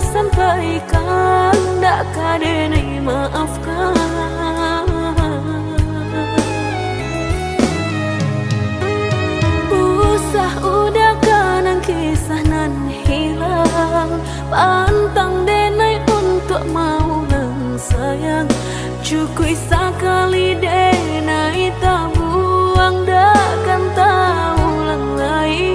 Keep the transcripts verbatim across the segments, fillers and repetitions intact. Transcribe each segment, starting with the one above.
sampaikan, dak ka denai maafkan. Usah udakan kisah nan hilang, pantang denai untuak maulang sayang. Cukuik sakali denai tabuang, dak kan taulang lai.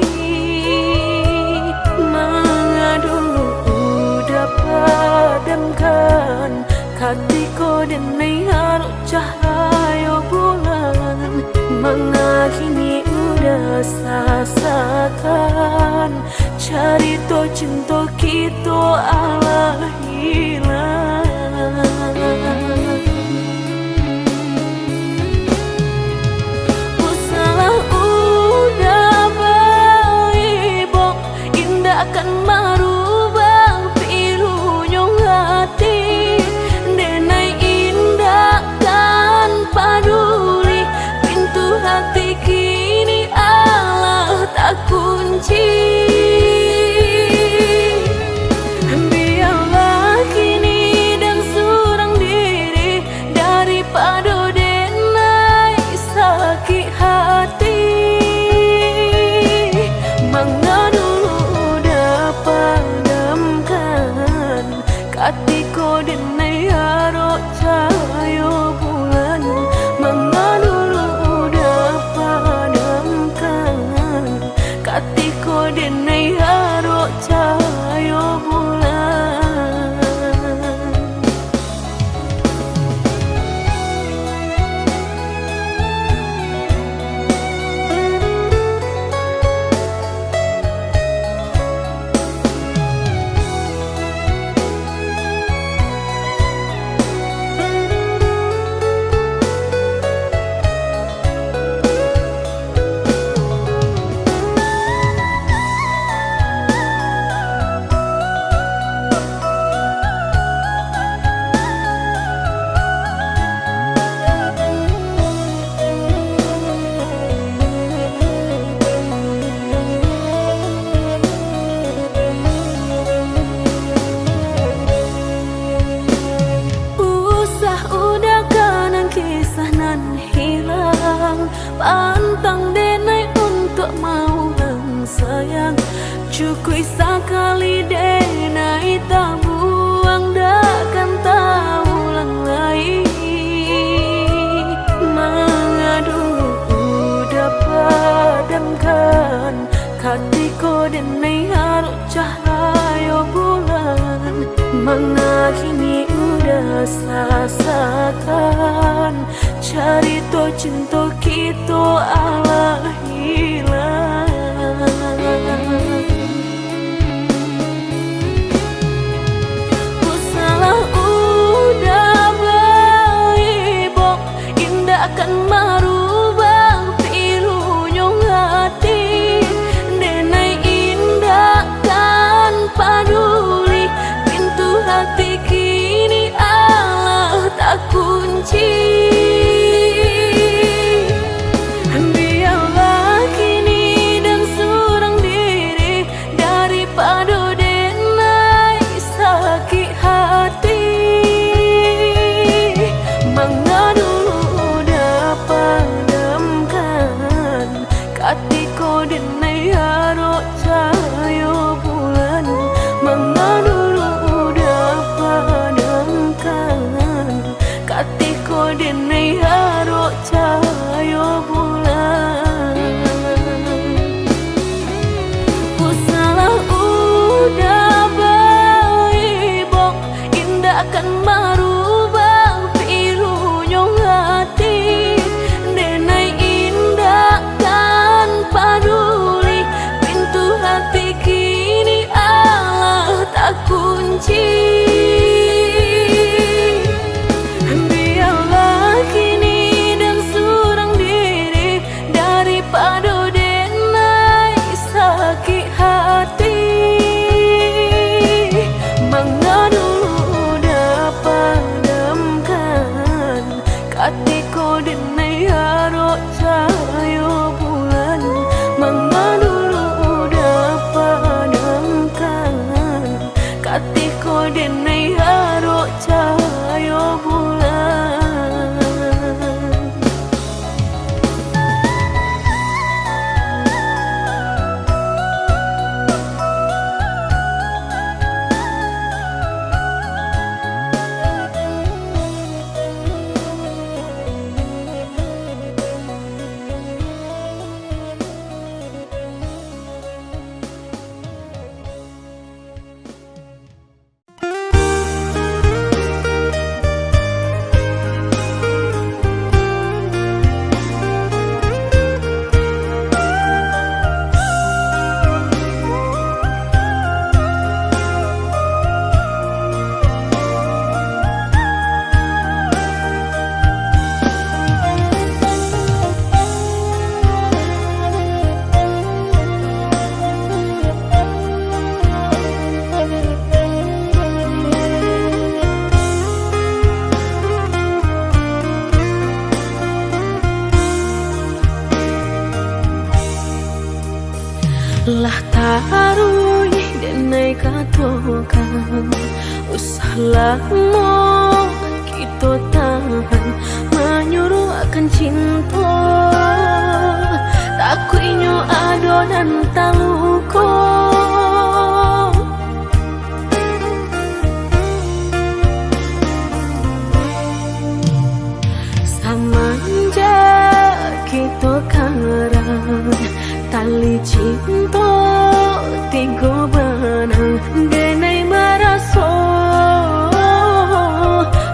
Manga dulu udah padamkan, katiko denai arok cahayo bulan. Manga kini udah sasakan, carito cinto kito alah hilang. Usahlah udah baibok, indak kan marubah pilunyo hati. Denai indak kan paduli, pintu hati kini alah takunci. Biarlah kini den surang diri, daripado denai sakik hati. Manga dulu udah padamkan, katiko denai arok cahayo bulan. Manga dulu udah padamkan, katiko denai arok cahayo bulan. Usah udakan kisah nan hilang, pantang denai untuak maulang sayang. Cukuik sakali denai tabuang, dak kan taulang lai. Manga dulu udah padamkan, katiko denai arok cahayo bulan. Manga kini udah sasakan, carito cinto kito alah hilang. Usahlah udah baibok, indak kan marubah pilunyo hati. Denai indak kan paduli, pintu hati kini alah takunci. Biarlah kini den surang diri, daripado denai sakik hati. Manga dulu udah padamkan, katiko denai arok cahayo bulan. Manga dulu udah padamkan, katiko denai arok cahayo bulan. Usahlah udah baibok, indak kan marubah pilunyo hati. Denai indak kan paduli, pintu hati kini alah takunci. Biarlah kini den surang diri, daripado denai sakik hati. Manga dulu udah Usah lamo kito tahan, manyuruahkan cinto, takuiknyo ado nan taluko. Samanjak kito karang, tali cinto tigo banang, denai maraso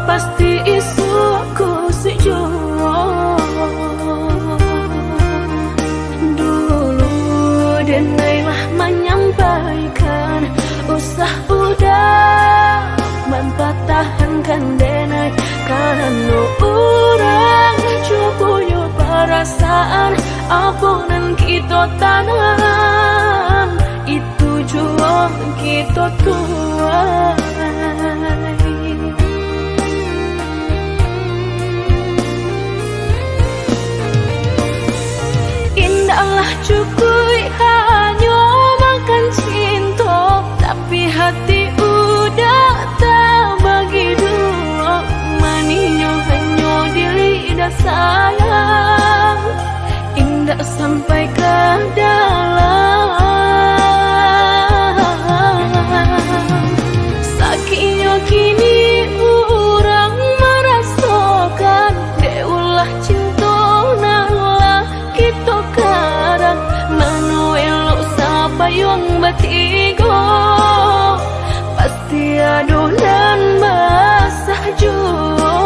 pasti isuak ko sujuah. Dulu denai lah manyampaikan, usah udah mampatahankan denai, karano urang juo punyo parasaan, apo nan kito tanam, itu juo kito tuai. Indaklah cukuik hanyo makan cinto, tapi hati udah tabagi duo. Manihnyo hanyo di lidah sayang, indak sampai ka dalam. Sakiknyo kini urang marasokan, dek ulah cinto nan lah kito karang. Mano elok sapayuang batigo, pasti ado nan basah juo.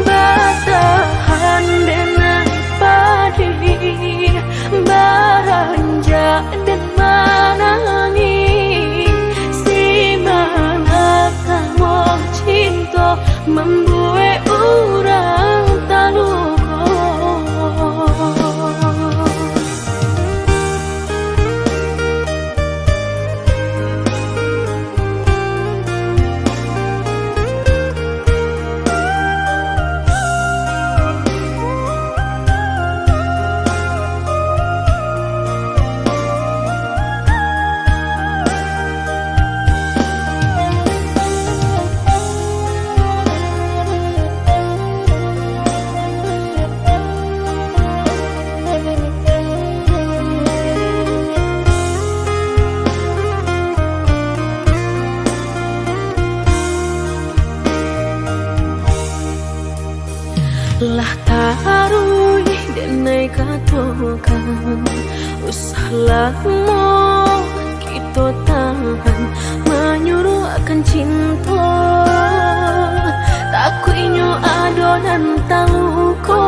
Batahan denai padih, baranjak den manangih, si malakamo cinto mambuek urang taluko. Lah taruih denai katokan, usah lamo kito tahan, manyuruahkan cinto, takuiknyo ado nan taluko.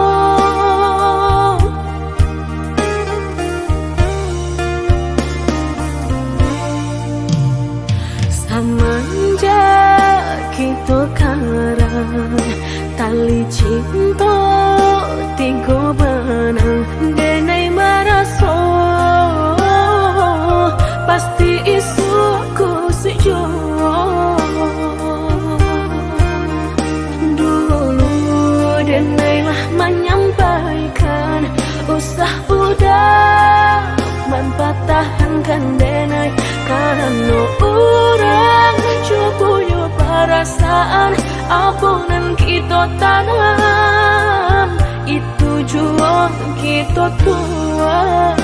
Samanjak kito karang, tali cinto tigo banang, denai maraso pasti isuak ko sujuah. Dulu denai lah manyampaikan, usah udah mampatahankan denai, karano urang juo punyo parasaan, apo nan kito tanam, itu juo kito tuai.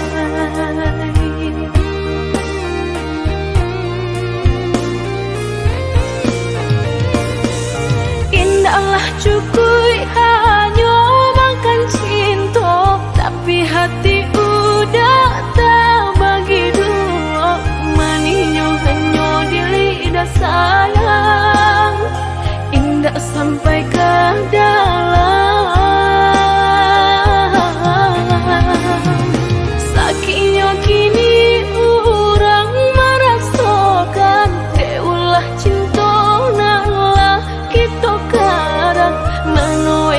Indaklah cukuik hanyo makan cinto, tapi hati udah tabagi duo. Manihnyo hanyo di lidah sayang, indak sampai ka dalam. Sakiknyo kini urang marasokan, dek ulah cinto nan lah kito karang. Mano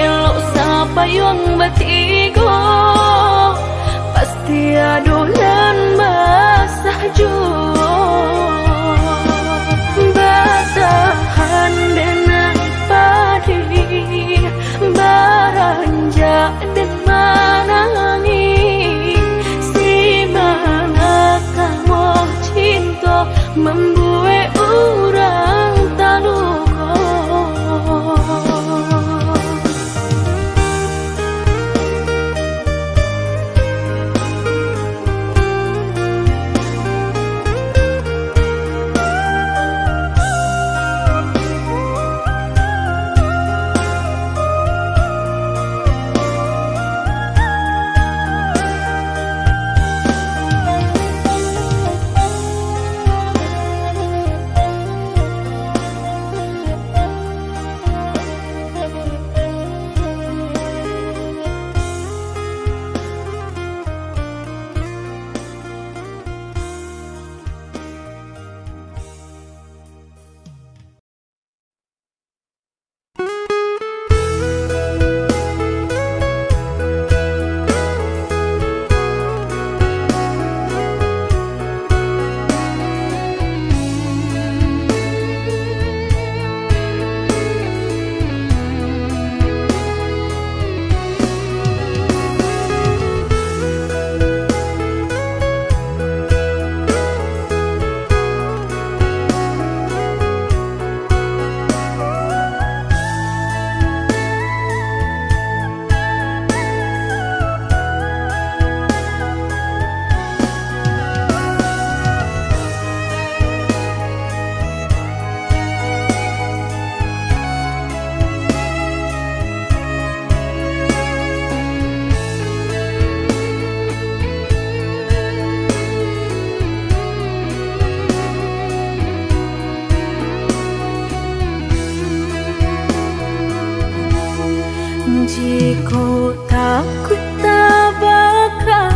Jikok takuik tabaka,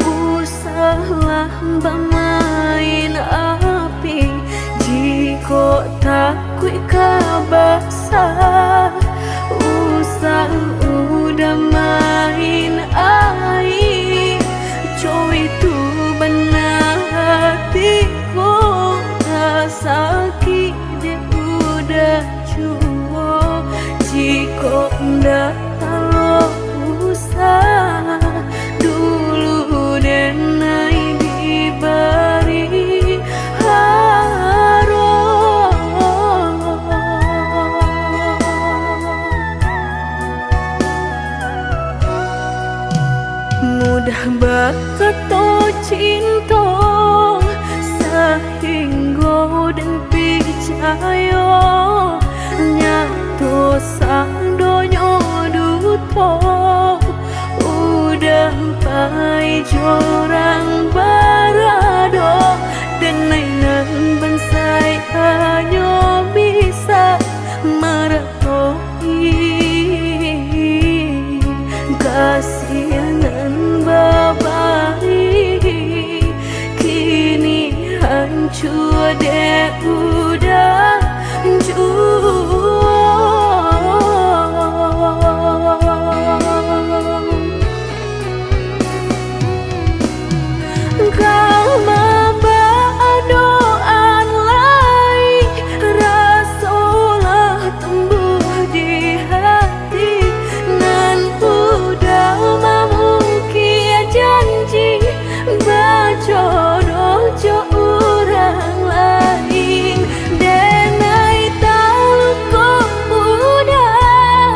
usahlah bamain api. Jikok takuik ka basa, usah udah main aia. Cowok itu bana hati ko, ka sakik dek udah juo. Jikok ndak talok usah, dulu denai dibari haro. Mudah bakato cinto, sahinggo den picayo, nyato sadonyo duto. Udah pai jo urang barado, denai nan bansaik hanyo bisa maratoi kasih nan babari. Kini hancua dek udah juo. Ka mambaadoan lai, raso lah tumbuah di hati, nan udah mamungkia janji bajodoh jo urang lain. Denai taluko udah,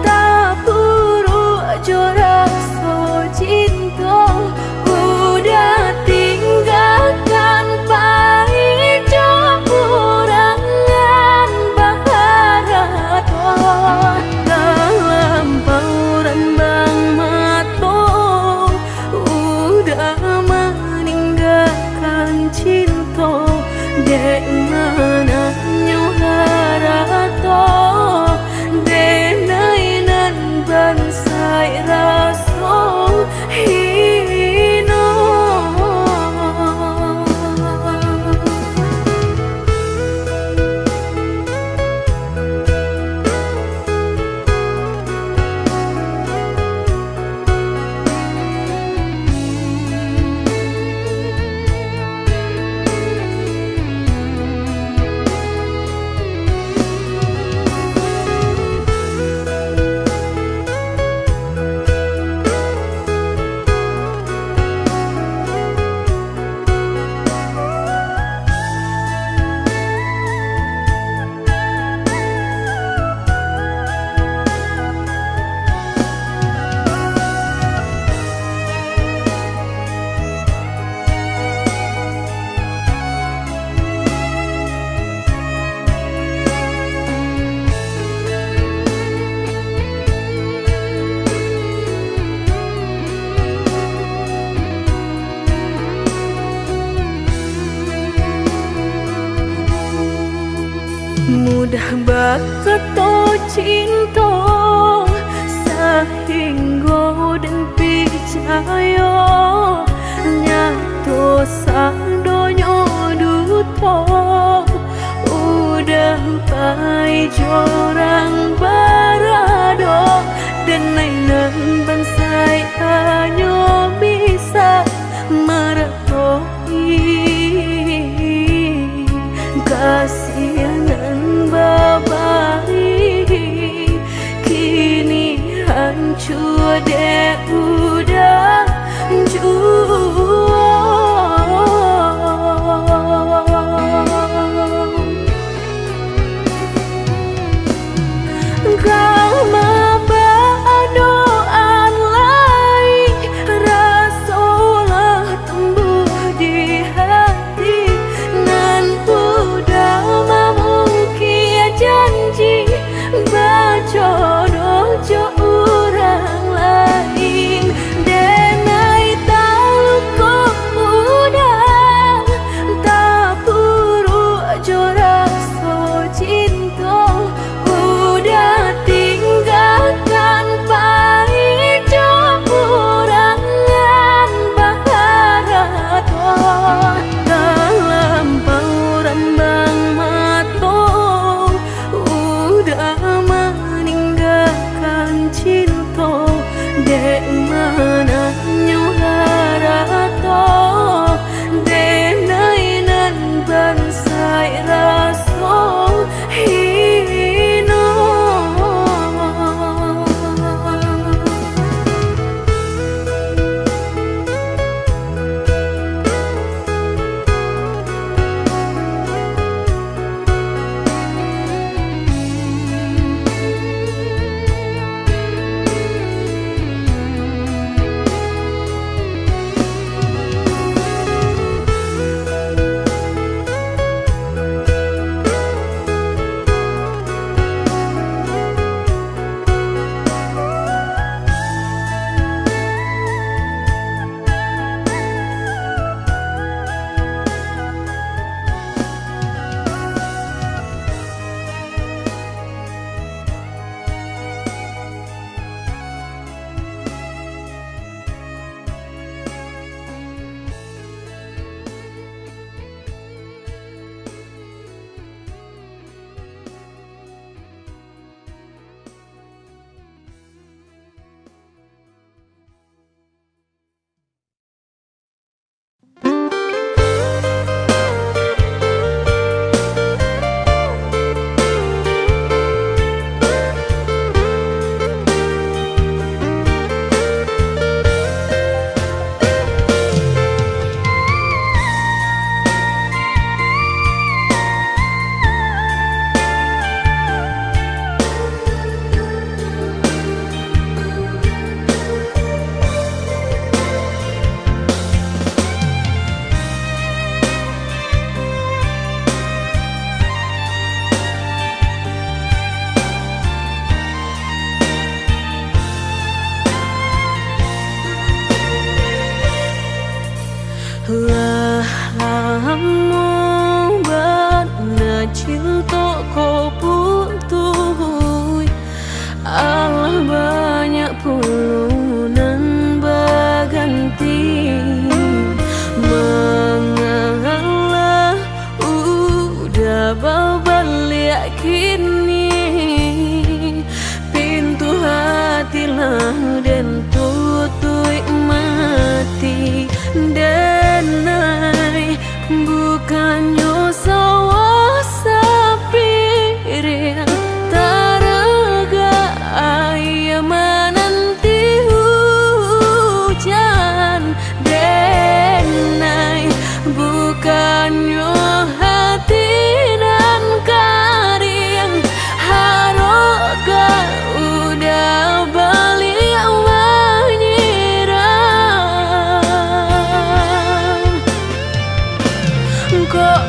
tapuruak jo raso cinto, udah tinggakan pai jo urang nan baharato. Dalam pauran bang mato, udah maninggakan cinto, dek mananyo harato, denai nan bansaik raso hino. Mudah bakato cinto, sahinggo den picayo, nyato sadonyo duto. Udah pai jo urang barado, denai nan bansaik hanyo bisa maratoi kasih nan babari. Kini hancua dek udah juo. Kini pintu hati lah den tutuik mati, denai. Bukannyo sawah sapiring, taragak aia mananti hujan, denai. Bukannyo hati nan kariang, harok ka udah baliak manyiram. Kok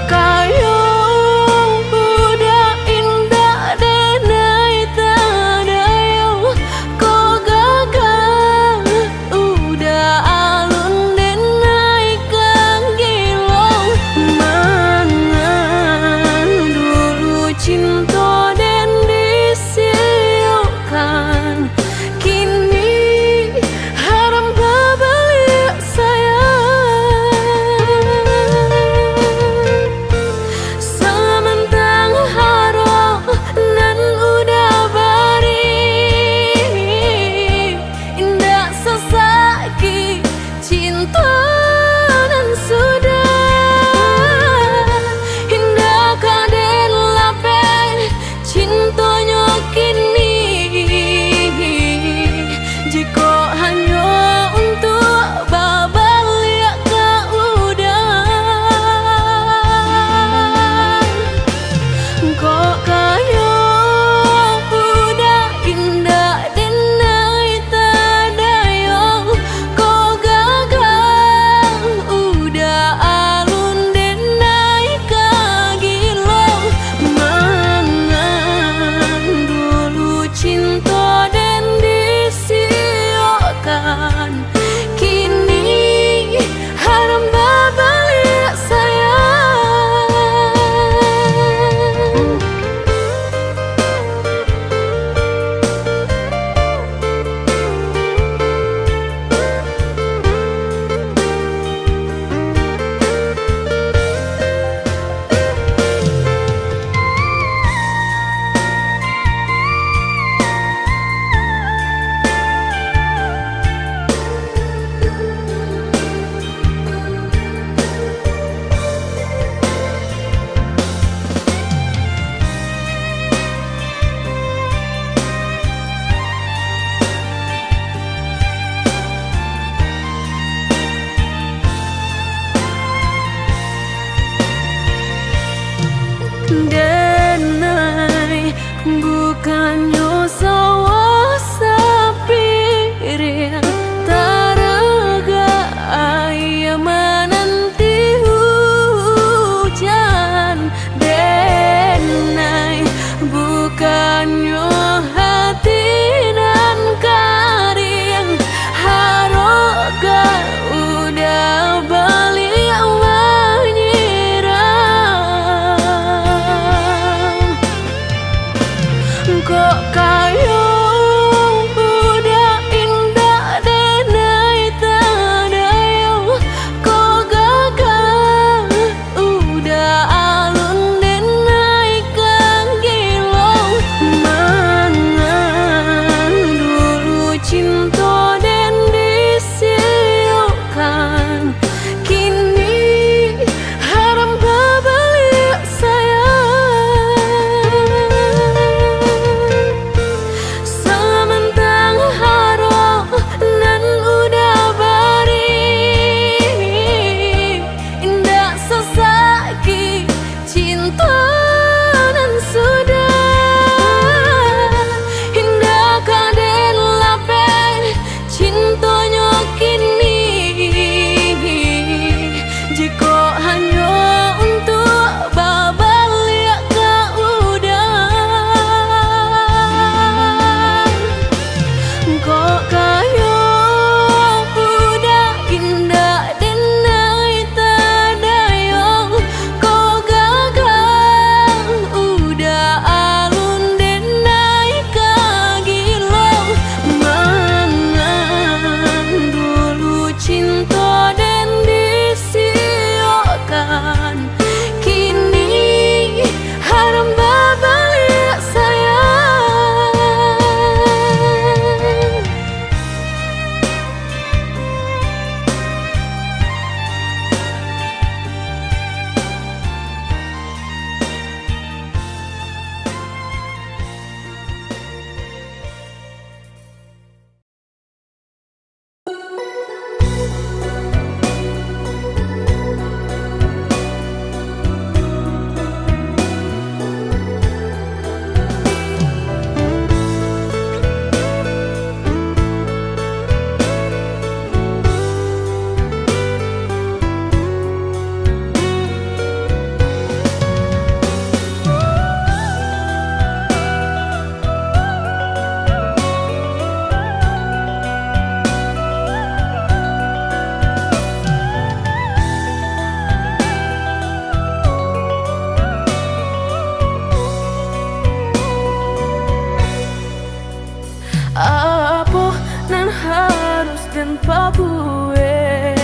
dipabuek,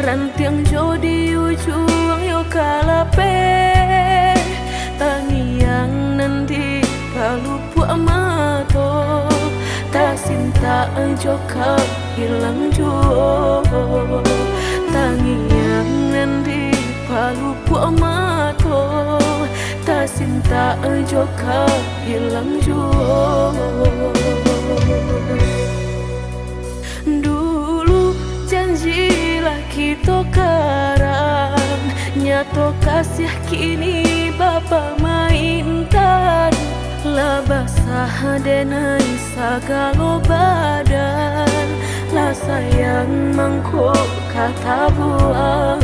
rantiang jo di ujuang yo kalapeh, tangiang nan di palupuak mato, tasintak jo ka ilang juo. Tangiang nan di palupuak mato, tasintak jo ka ilang juo. Dulu janji lah kito karang, nyato kasiah kini bapamaintan. Lah basah denai sagalo badan, lah sayang mangko ka tabuang.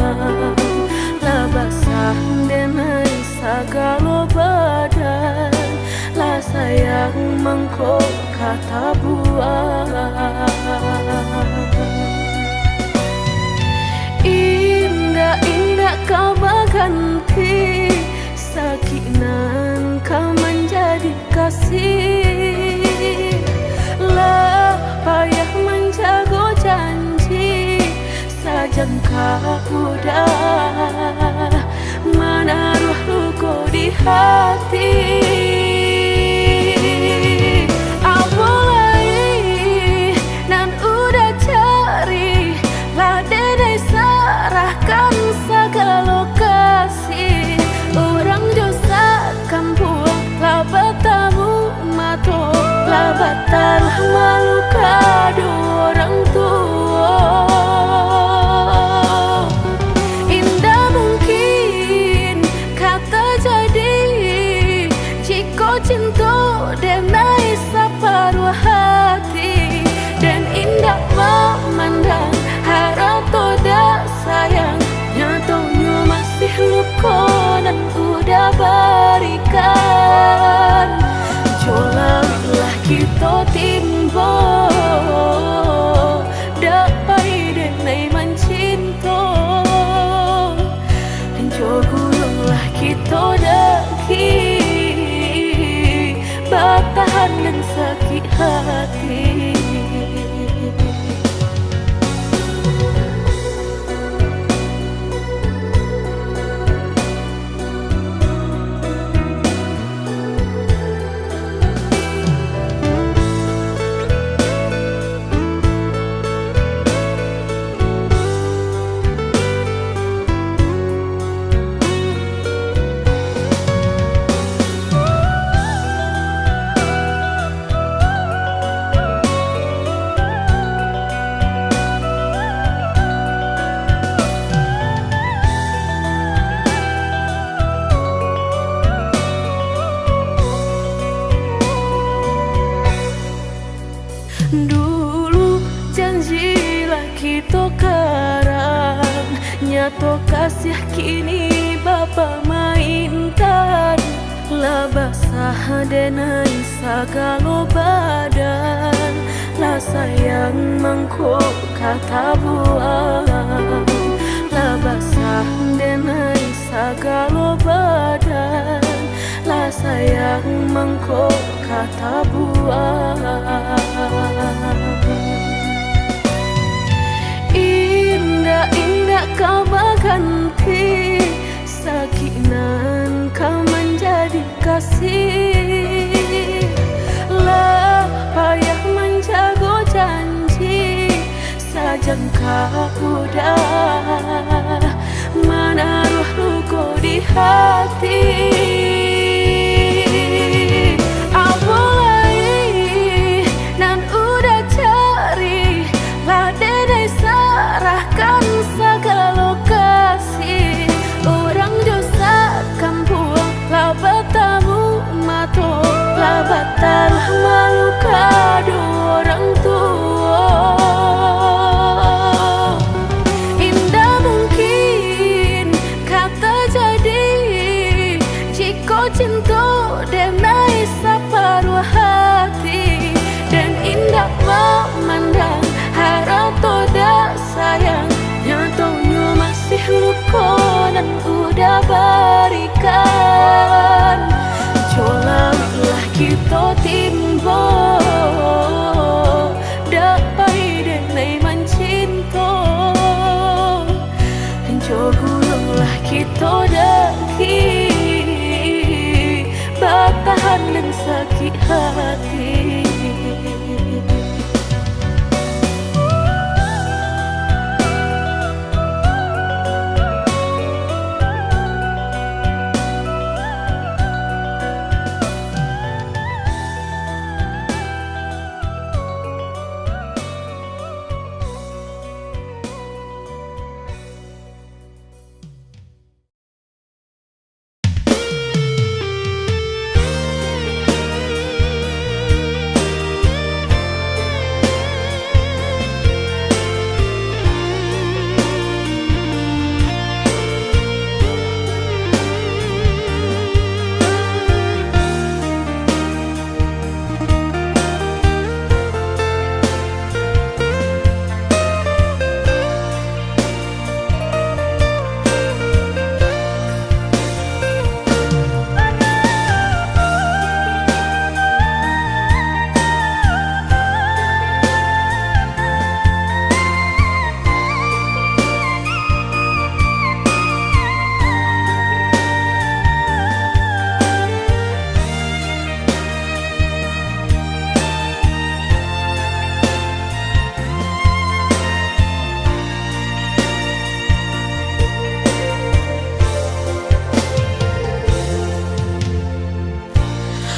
Lah basah denai sagalo badan, lah sayang mangko ka tabuang. Indak-indak ka baganti, sakik nan ka manjadi kasih. Lah payah manjago janji, sajangka udah manaruah luko di hati. Apo lai nan udah cari, lah denai sarahkan sagalo kasih. Urang jo sakampuang lah batamu mato, lah batanah malu ka duo urang tuo. Indak mungkin ka tajadi, jiko cinto denai saparuah hati. Den indak mamandang harato dak sayang, nyatonyo masih luko nan udah barikan. Jo lawiklah kito timbo, dak pai denai mancinto. Jo gulunglah kito daki, batahan nan sakik hati. Dulu janji lah kito karang, nyato kasiah kini bapamaintan. Lah basah denai sagalo badan, lah sayang mangko ka tabuang. Lah basah denai sagalo badan, lah sayang mangko ka tabuang. Indak-indak ka baganti, sakik nan ka manjadi kasih. Lah payah manjago janji, sajangka udah manaruah luko di hati. Apo lai nan udah cari, lah denai sarahkan sagalo kasih. Urang jo sakampuang lah batamu mato, lah batanah malu ka duo urang tuo. Indak mungkin ka tajadi, jiko cinto denai saparuah hati. Den indak mamandang harato dak sayang, nyatonyo masih luko nan udah barikan. Jo lawiklah kito timbo, dak pai denai manci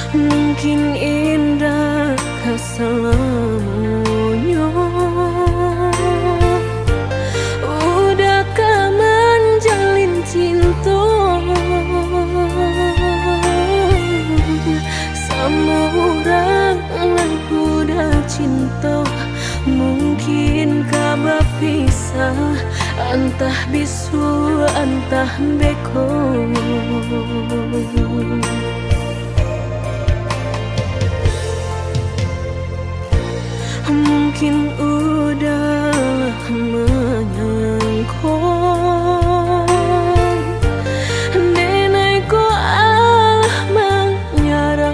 Mungkin indak ka salamonyo udah ka manjalin cinto samo urang nan udah cinto. Mungkin ka bapisah, antah bisuak, antah beko. Mungkin udah manyangko, denai ko alah manyarah.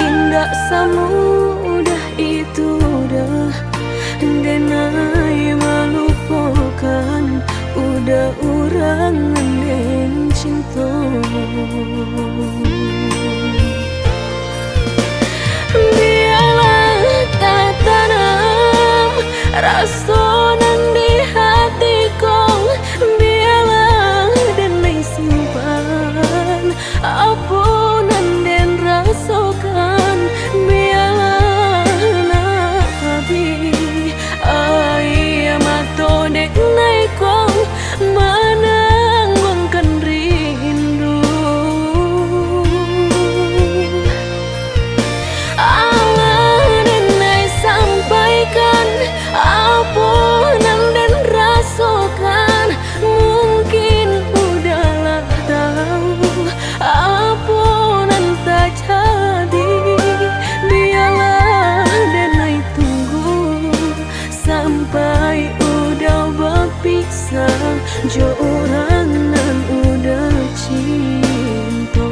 Indak samudah itu doh, denai malupokan udah urang nan den cinto. Bialah tatanam raso nan di hati ko, bialah denai simpan apo nan den rasokan, bialah nak abih aia mato denai ko manangguangkan rindu. Alah denai sampaikan apo nan den rasokan, mungkin udah lah tau apo nan tajadi. Bialah denai tunggu sampai udah bapisah jo urang nan udah cinto.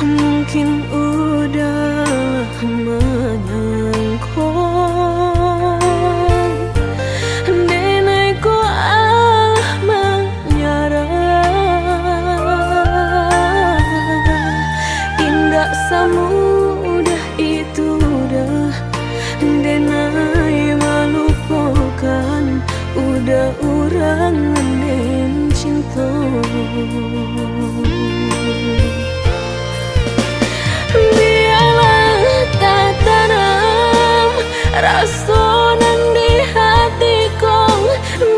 Mungkin udah manyangko, denai ko alah manyarah. Indak samudah itu doh, denai malupokan udah urang nan den cinto. Bialah tatanam raso nan di hati ko,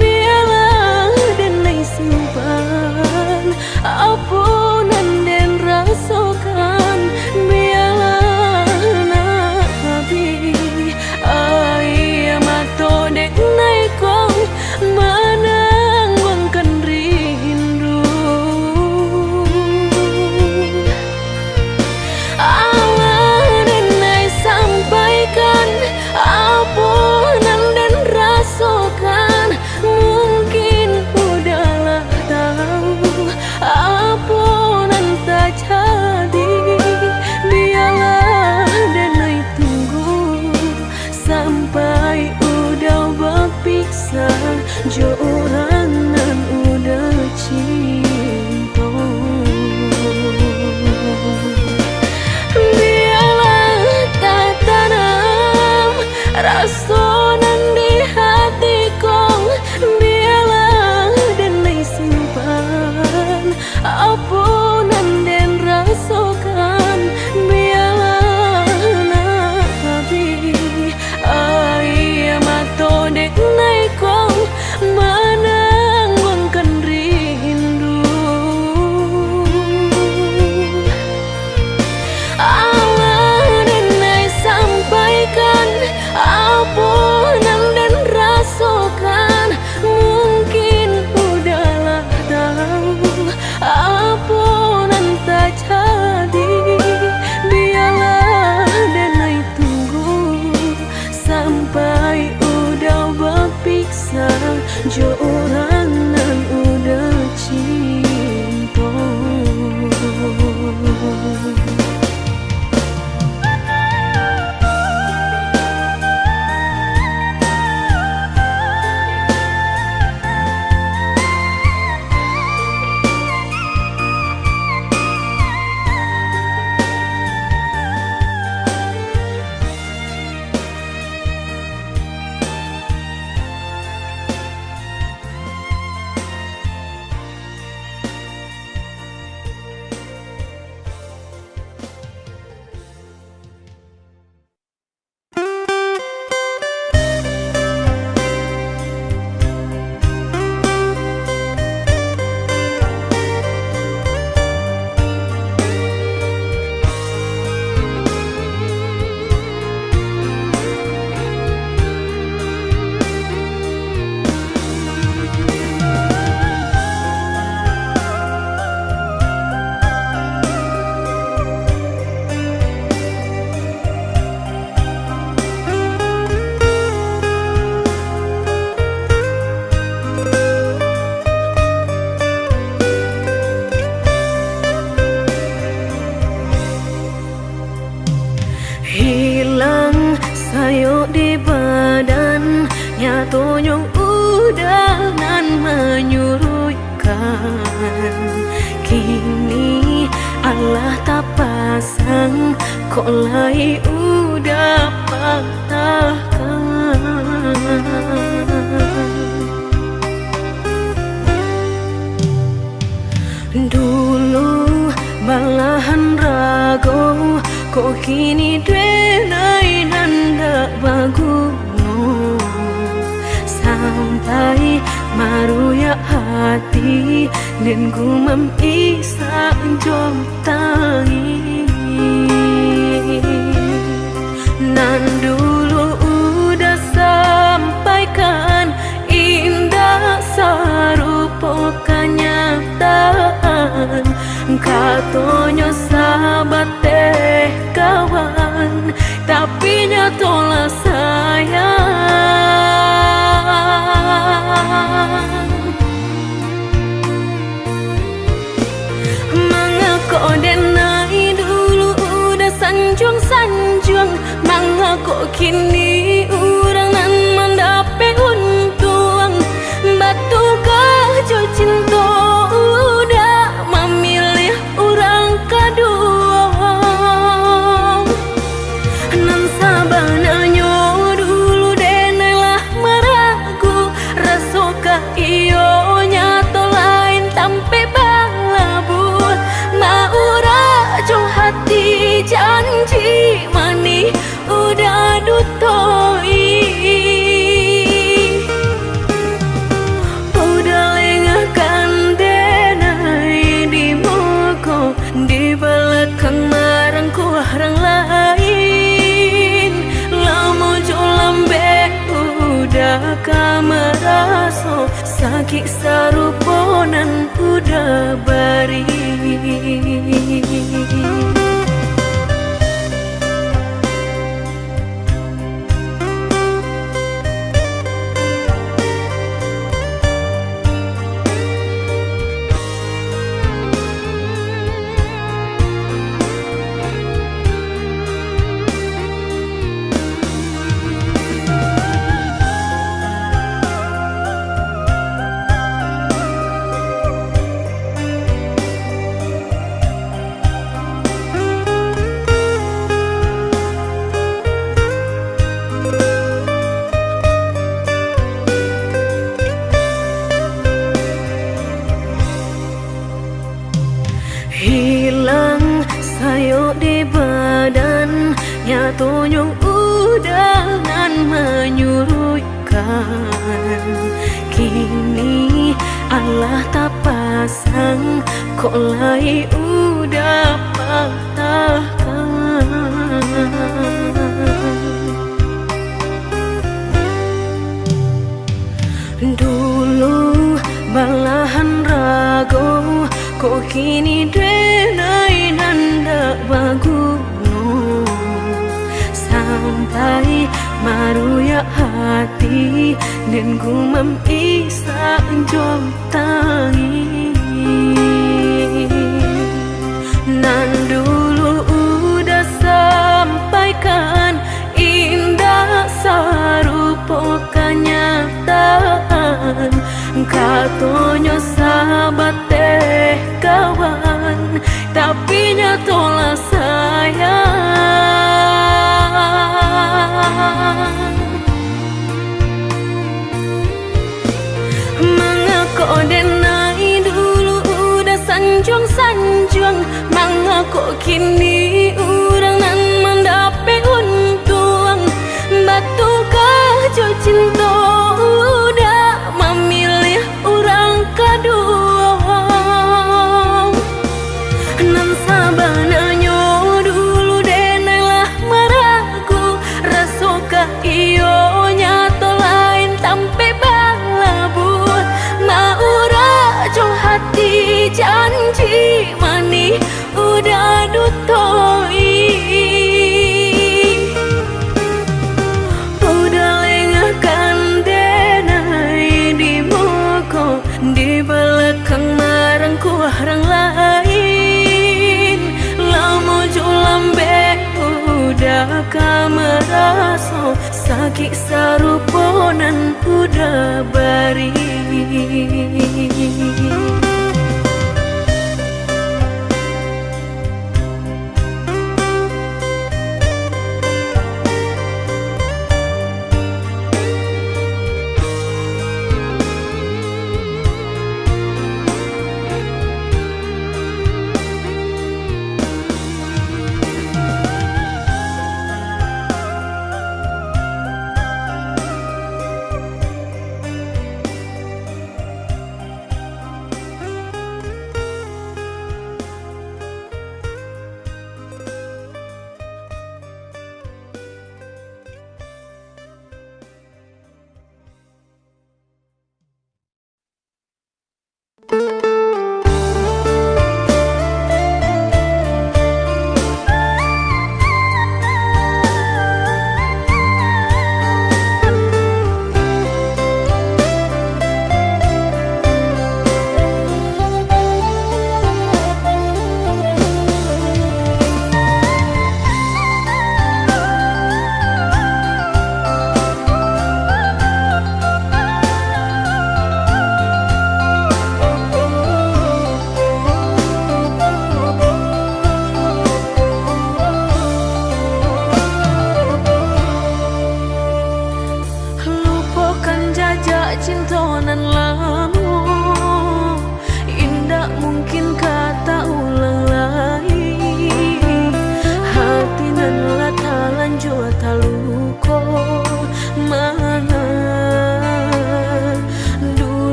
bialah denai simpan apo nan den rasokan, bialah nak abih aia mato denai ko manangguangkan rindu. Alah denai sampaikan apo nan den rasokan, mungkin udah lah tau apo nan tajadi. Bialah denai tunggu sampai udah bapisah jo urang nan udah cinto. Bialah tatanam raso nan di hati ko, bialah denai simpan apo nan den rasokan, bialah nak abih aia mato denai jo urang nan udah cinto. Hilang sayok di badan, nyatonyo udah nan manyuruikkan. Kini alah tapasang, kok lai udah patahkan. Dulu balahan rago, kok kini denai nan dak baguno. Sampai maruyak hati, den gumam isak jo tangis. Nan dulu udah sampaikan, indak sarupo kanyataan. Katonyo sabateh kawan, tapi nyatolah sayang. Mangako denai dulu udah sanjuang-sanjuang? Mangako kini urang nan mandapek untuang? Batukah jo cinto, udah mamiliah urang kaduo. Nan sabananyo dulu denai lah maragu, rasokah iyo nyato lain tampek balabuah. Maurak jo hati janji manih udah dutoi. Udah lengahkan denai di muko, di balakang marangkuah rang lain. Lamo jo lambek udah ka maraso, sakik sarupo nan udah bari. Hilang sayok di badan, nyatonyo udah nan manyuruikkan. Kini alah tapas- sang, kok lai udah patahkan. Dulu balahan rago, kok kini denai nan dak baguno. Sampai maruyak hati, den gumam is- jo tangih. Nan dulu Uda sampaikan, indak sarupo kanyataan. Katonyo sabateh kawan, tapi nyatolah sayang. Mangako denai dulu Uda sanjuang-sanjuang? Mangako kini urang nan mandapek untuang? Batukah jo cinto Uda mamiliah urang kaduo? Nan sabananyo dulu denai lah maragu, rasokah iyo nyato lain tampek balabuah? Maurak jo hati janji manih Uda dutoi. Uda lengahkan denai di muko, di balakang marangkuah rang lain. Lamo jo lambek Uda ka maraso sakik sarupo nan Uda bari.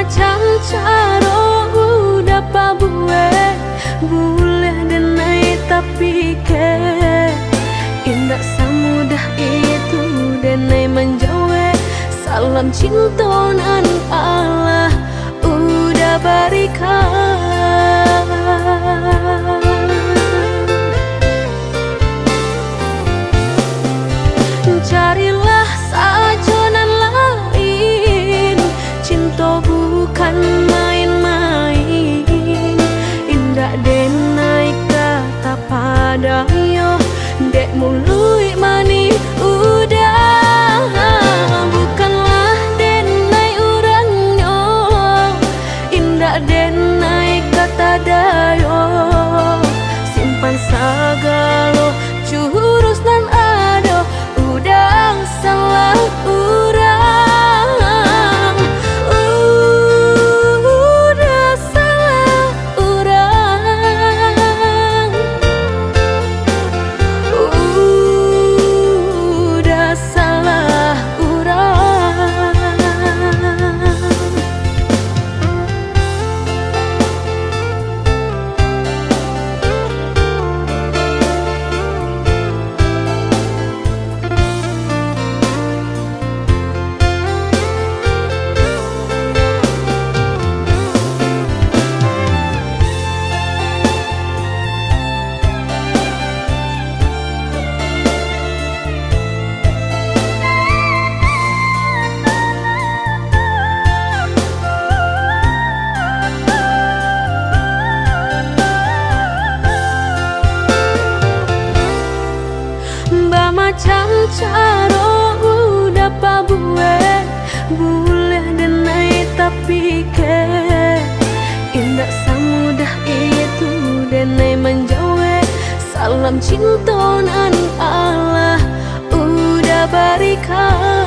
Macam caro uda pabuek, buleh denai tapikek. Indak samudah itu denai manjawek salam cinto nan alah uda barikan. Carilah sajo nan lain, cinto bukan main-main. Indak denai ka tapadayo dek muluik manih uda. Bukanlah denai urangnyo, indak denai ka tadayo. Simpan sagalo jurus nan ado, uda salah urang, uda salah urang, uda salah urang. Bamacam caro uda pabuek, buleh denai tapikek. Indak samudah itu denai manjawek salam cinto nan alah uda barikan.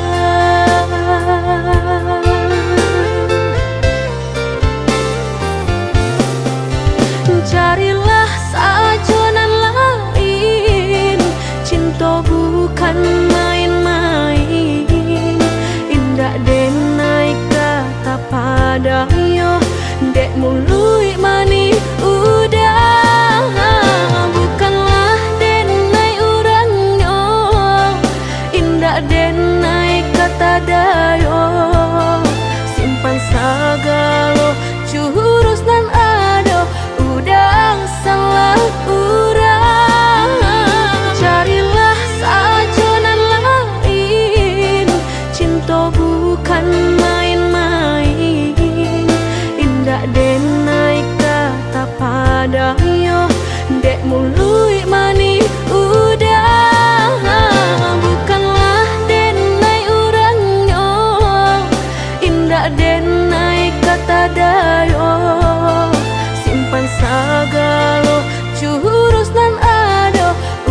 Carilah sajo nan lain, cinto bukan main-main. Indak denai ka tapadayo dek muluik manih uda. Bukanlah denai urangnyo, indak denai ka tadayo. Simpan sagalo jurus nan ado, uda salah urang. Carilah sajo nan lain, cinto bukan main-main. Indak denai ka tapadayo dek muluik manih uda. Bukanlah denai urangnyo, indak denai ka tadayo. Simpan sagalo jurus nan ado,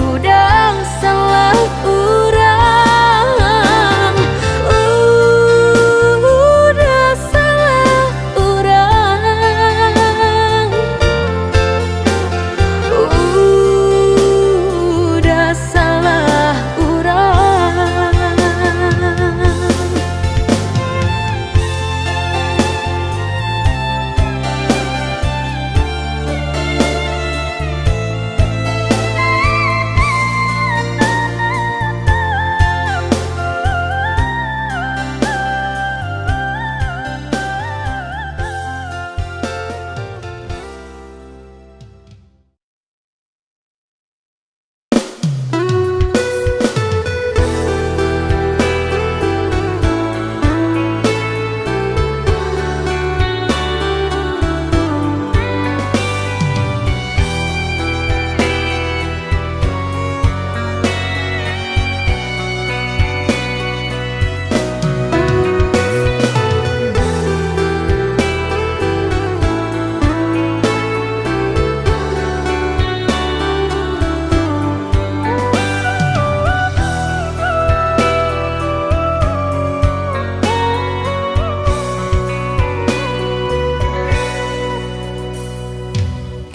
uda salah urang, uda salah urang, uda salah urang.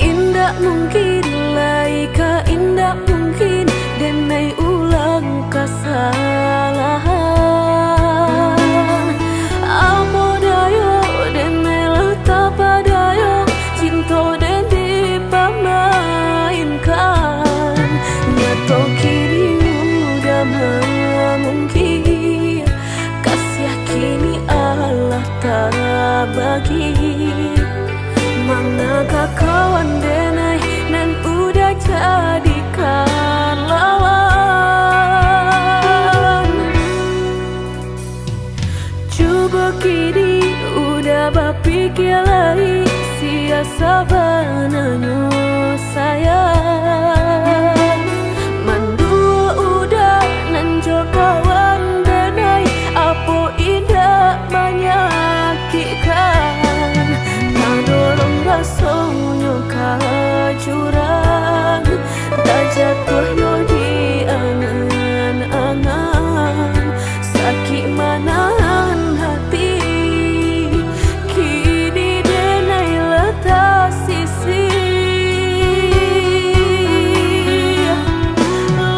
Indak mungkin lai ka, indak mungkin denai ulang kasalahan. Apo dayo denai lagi. Manga ka kawan denai nan udah jadikan lawan? Cubo kini udah bapikia lai, sia sabananyo sayang. Manduo udah nan jo kawan denai, apo indak manyakikkan? Tadorong rasonyo ka jurang, tajatuah yo di angan-angan. Sakik manahan hati, kini denai lah tasisih.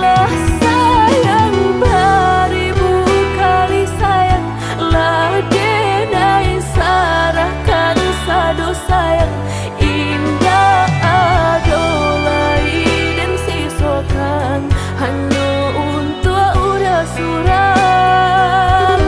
Lah sayang baribu kali sayang, lah denai sarahkan sado sayang. Indak ado lai den sisokan, hanyo untuak udah surang.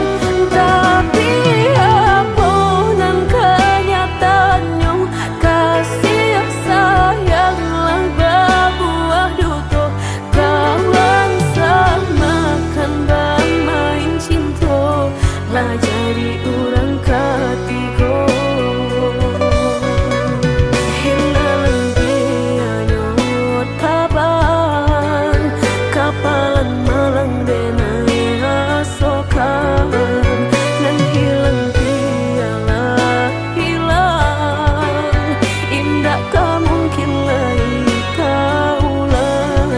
Tapi, apo nan kanyataannyo, kasih sayang lah babuah duto. Kawan samakan bamain cinto, lah jadi urang katigo. Hinalan pianyo tabang, kapalan malang denai rasokan. Nan hilang pialah hilang, indak ka mungkin lai taulang.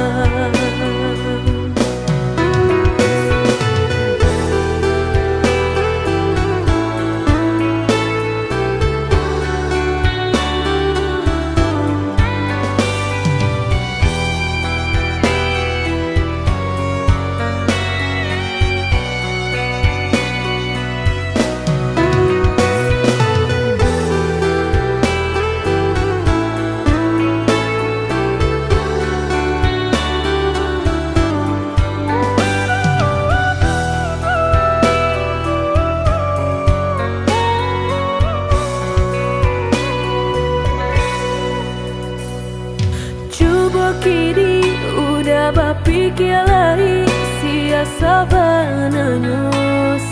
Cubo kini udah bapikia lai, sia sabananyo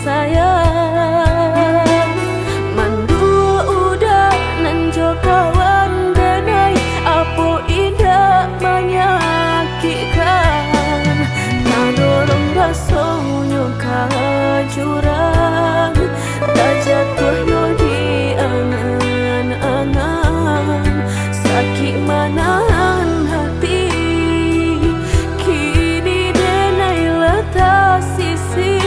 sayang. Manduo udah nan jo kawan denai, apo indak manyakikkan? Tadorong rasonyo ka jurang, tajatuah yo di angan-angan. Sakik manahan hati, kini denai lah tasisih.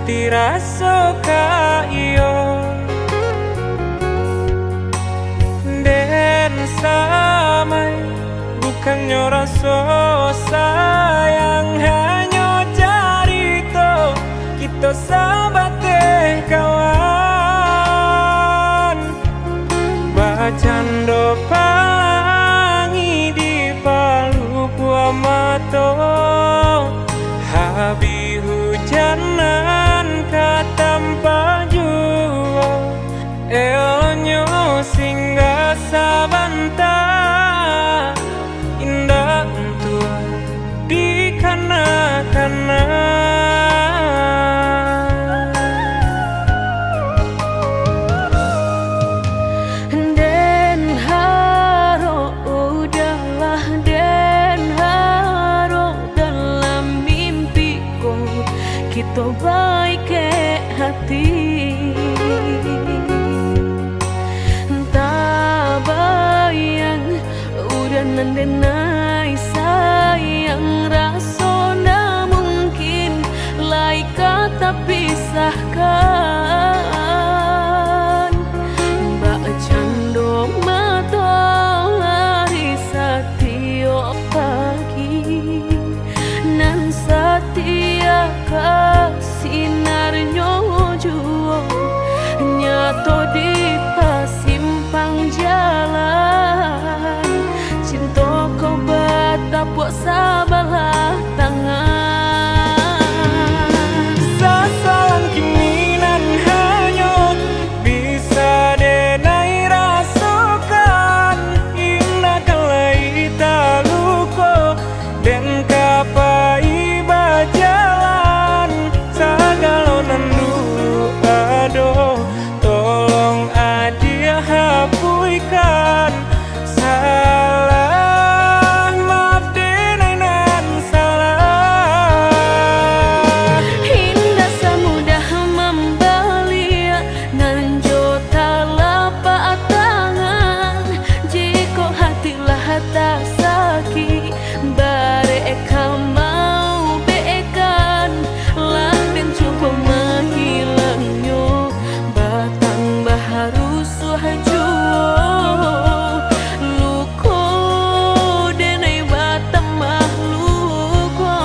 Tiraso ka iyo den samai, bukannyo raso sayang, hanyo carito kito sabateh kawan. Bacando palangi di palupuah mato, habih hujan nan ka tampak juo. Elonyo singgah sabanta, indak untuak dikana-kana. Den harok, udahlah, den harok, dalam mimpi ko kito baikek hati. Tabayang, udah nan denai sayang, raso ndak mungkin lai ka tapisahkan. Bacando matoari satiok pagi, nan satia ka sinarnyo juo, nyato di pasimpang jalan. Cinto ko batapuak sabalah tangan. Sasalang kini nan hanyut, bisa denai rasokan, indak ka lai taluko. Den ka pai bajalan, sagalo nan dulu ado, tolong adiak hapuihkan. Salah, maaf denai nan salah. Indak samudah mambaliak nan jo talapak tangan. Jikok hati lah tasakik, barek ka maubekan, lah den cubo mahilangnyo, batambah rusuah juo, luko denai batambah luko.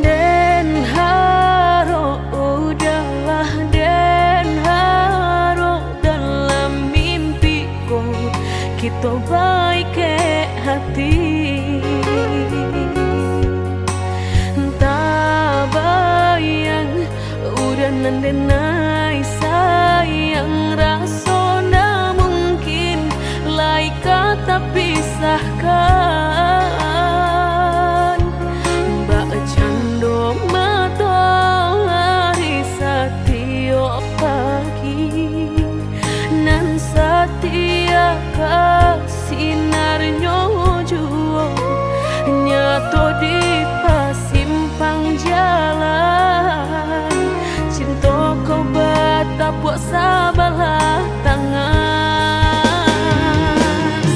Den harok, udahlah, den harok, dalam mimpi ko kito baikek hati. Tabayang, udah nan denai sayang, raso ndak mungkin lai ka tapisahkan. Bak cando matoari satiok pagi, nan satia ka sinarnyo juo, nyato di pasimpang jalan, cinto ko batapuak sabalah tangan.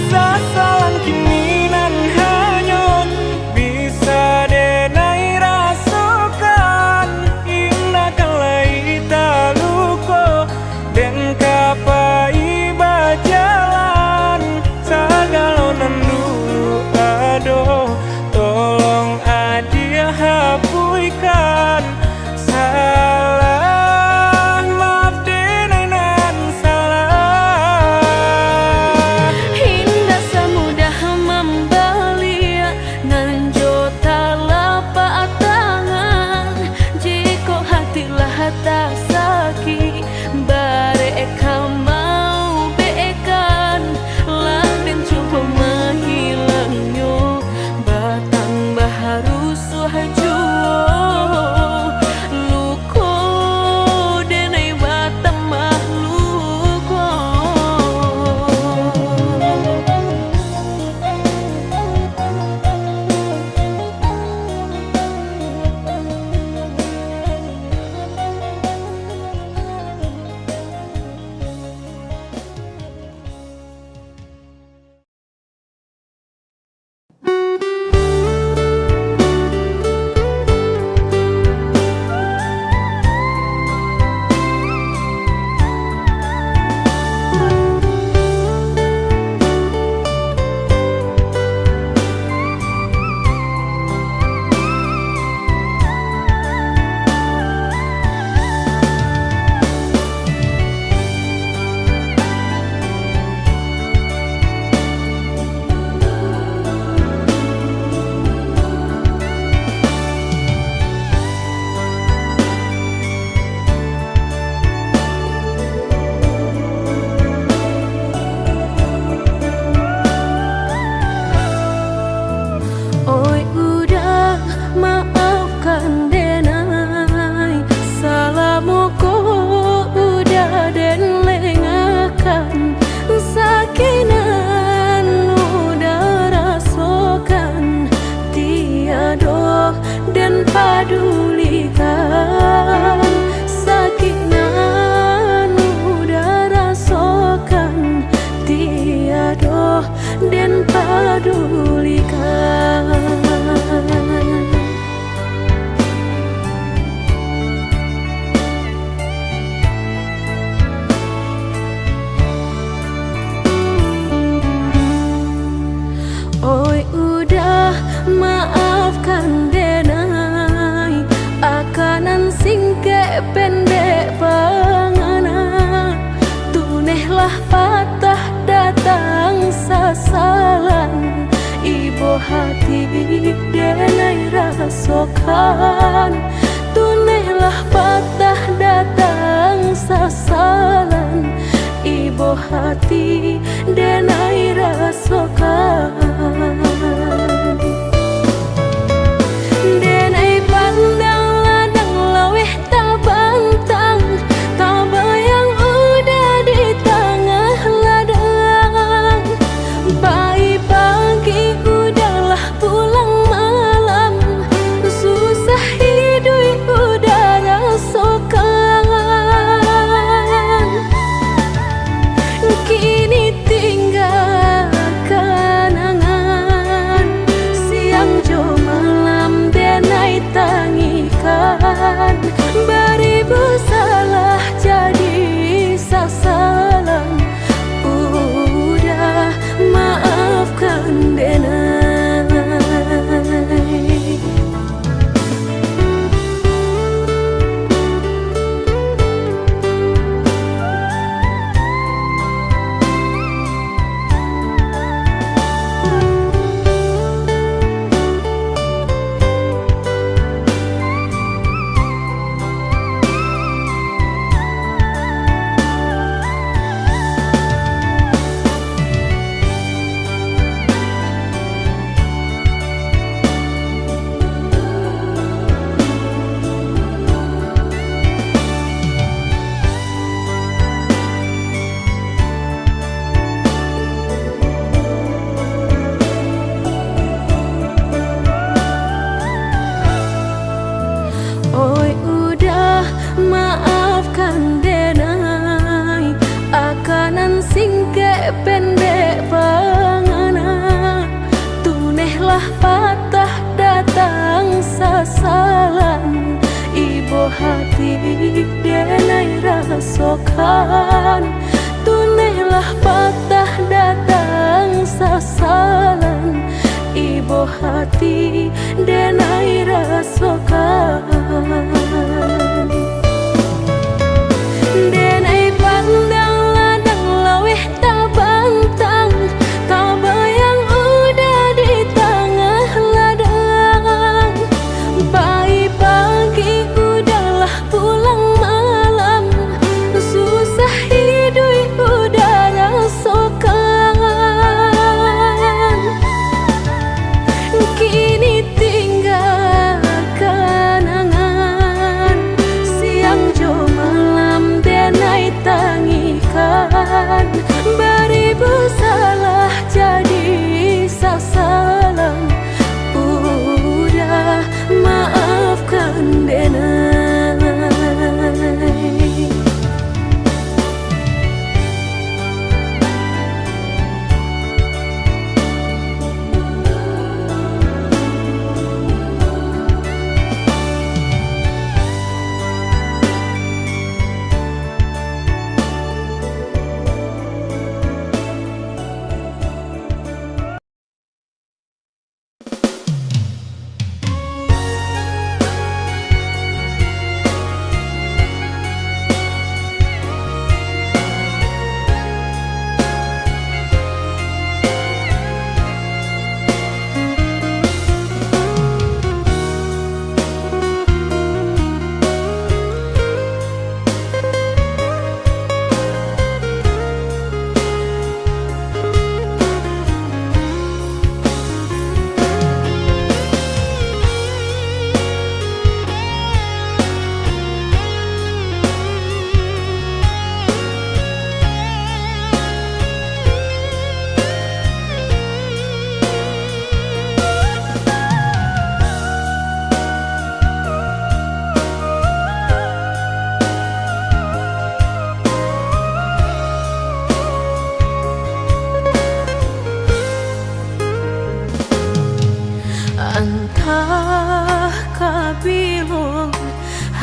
Sasalang kini nan hanyut, bisa denai rasokan, indak ka lai taluko. Den ka pai bajalan, sagalo nan dulu ado, tolong adiak hapuihkan. den padulikan. Oi, udah, maafkan denai, akanan singkek pendek pangana. Tunehlah patah datang sasalan, ibo hati denai rasokan. Tunehlah patah datang sasalan, ibo hati denai rasokan. Denai pandang ladang laweh tabantang, tabayang uda di tangah ladang. Pai pagi uda lah pulang malam, susah iduik uda rasokan. Kini tingga kanangan, siang jo malam denai tangikan. Baribu salah jadi sasalan, uda, maafkan denai. Oi, udah, maafkan denai, akanan singkek pendek pangana. Tunehlah patah datang sasalan, ibo hati denai rasokan. Tunehlah patah datang sasalan, ibo hati denai rasokan. Denai pandang ladang laweh tabantang, tabayang uda di tangah ladang. Pai pagi uda lah pulang malam, susah iduik uda raso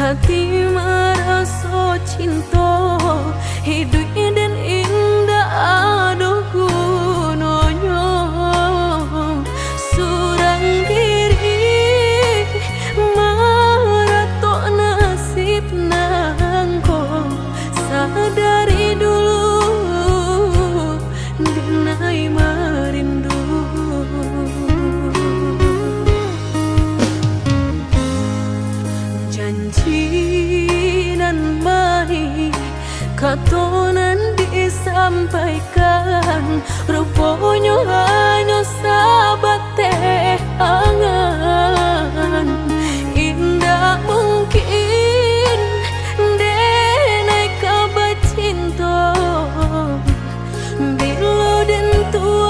Ati maraso cinto, iduik den indak ado gunonyo. Surang diri maratok nasib nangko, sadari dulu dinai marindu. Janji nan manih, kato nan disampaikan, ruponyo hanyo sabateh angan. Indak mungkin denai ka bacinto, bilo den tuai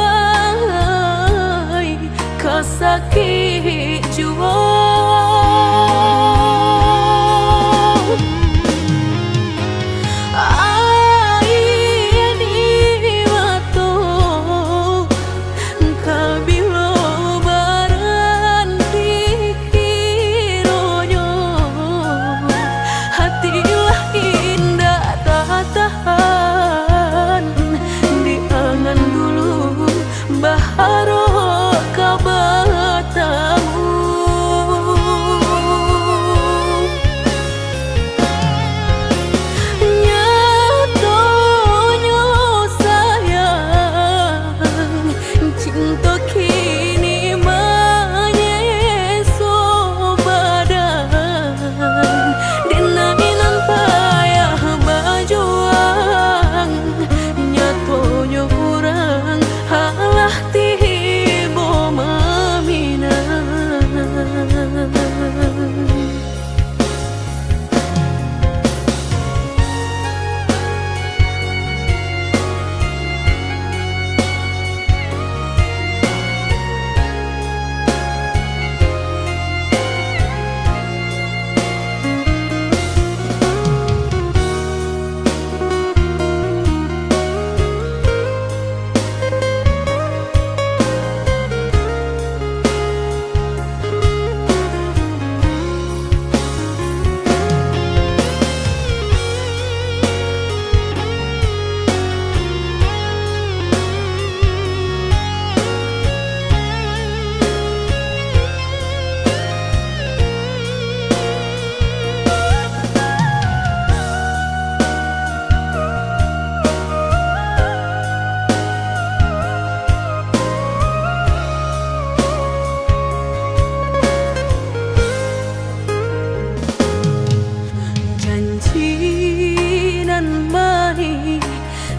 ka sakik juo. Aia di mato ka bilo baranti kironyo, hati lah indak tatahan di angan dulu, baharok ka batamu. Nyatonyo sayang, cinto kini manyeso badan. Denai nan payah bajuang, nyatonyo urang alah tibo maminang. Janji nan manih,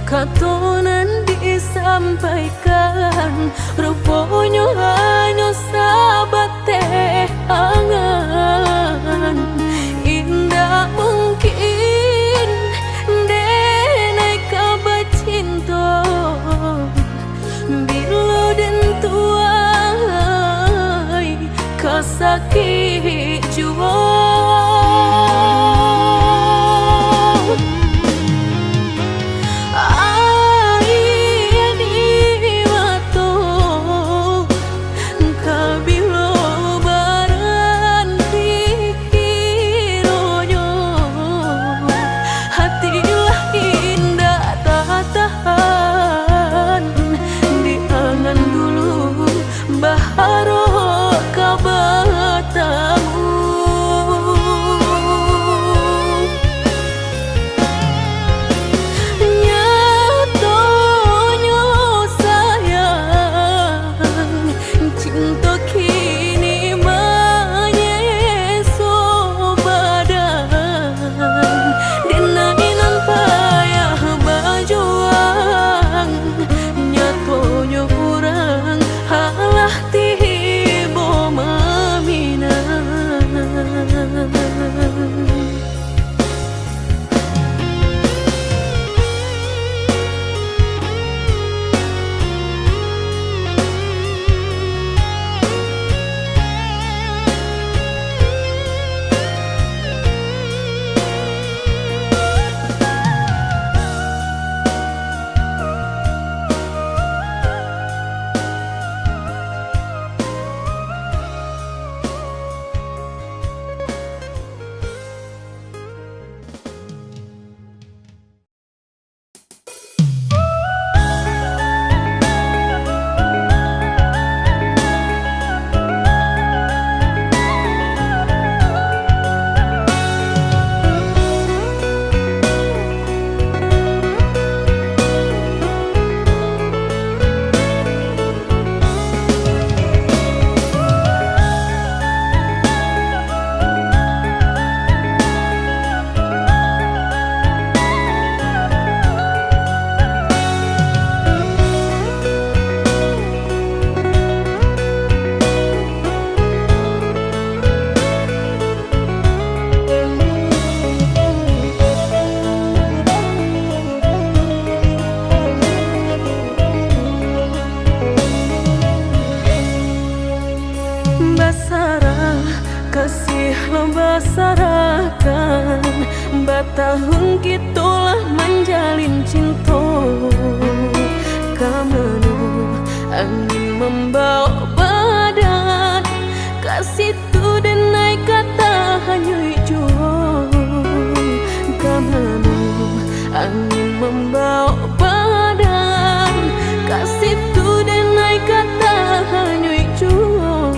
kato nan disampaikan, ruponyo hanyo sabateh angan. Indak mungkin denai ka bacinto, bilo den tuai ka sakik juo. Aia di mato ka bilo baranti kironyo, hati lah indak tatahan di angan dulu, baharok ka batamu. Sarahkan, batahun kito lah manjalin cinto. Ka mano angin mambawok badan, ka situ den ai ka tahanyuik juo. Ka mano angin mambawok badan, ka situ den ai ka tahanyuik juo.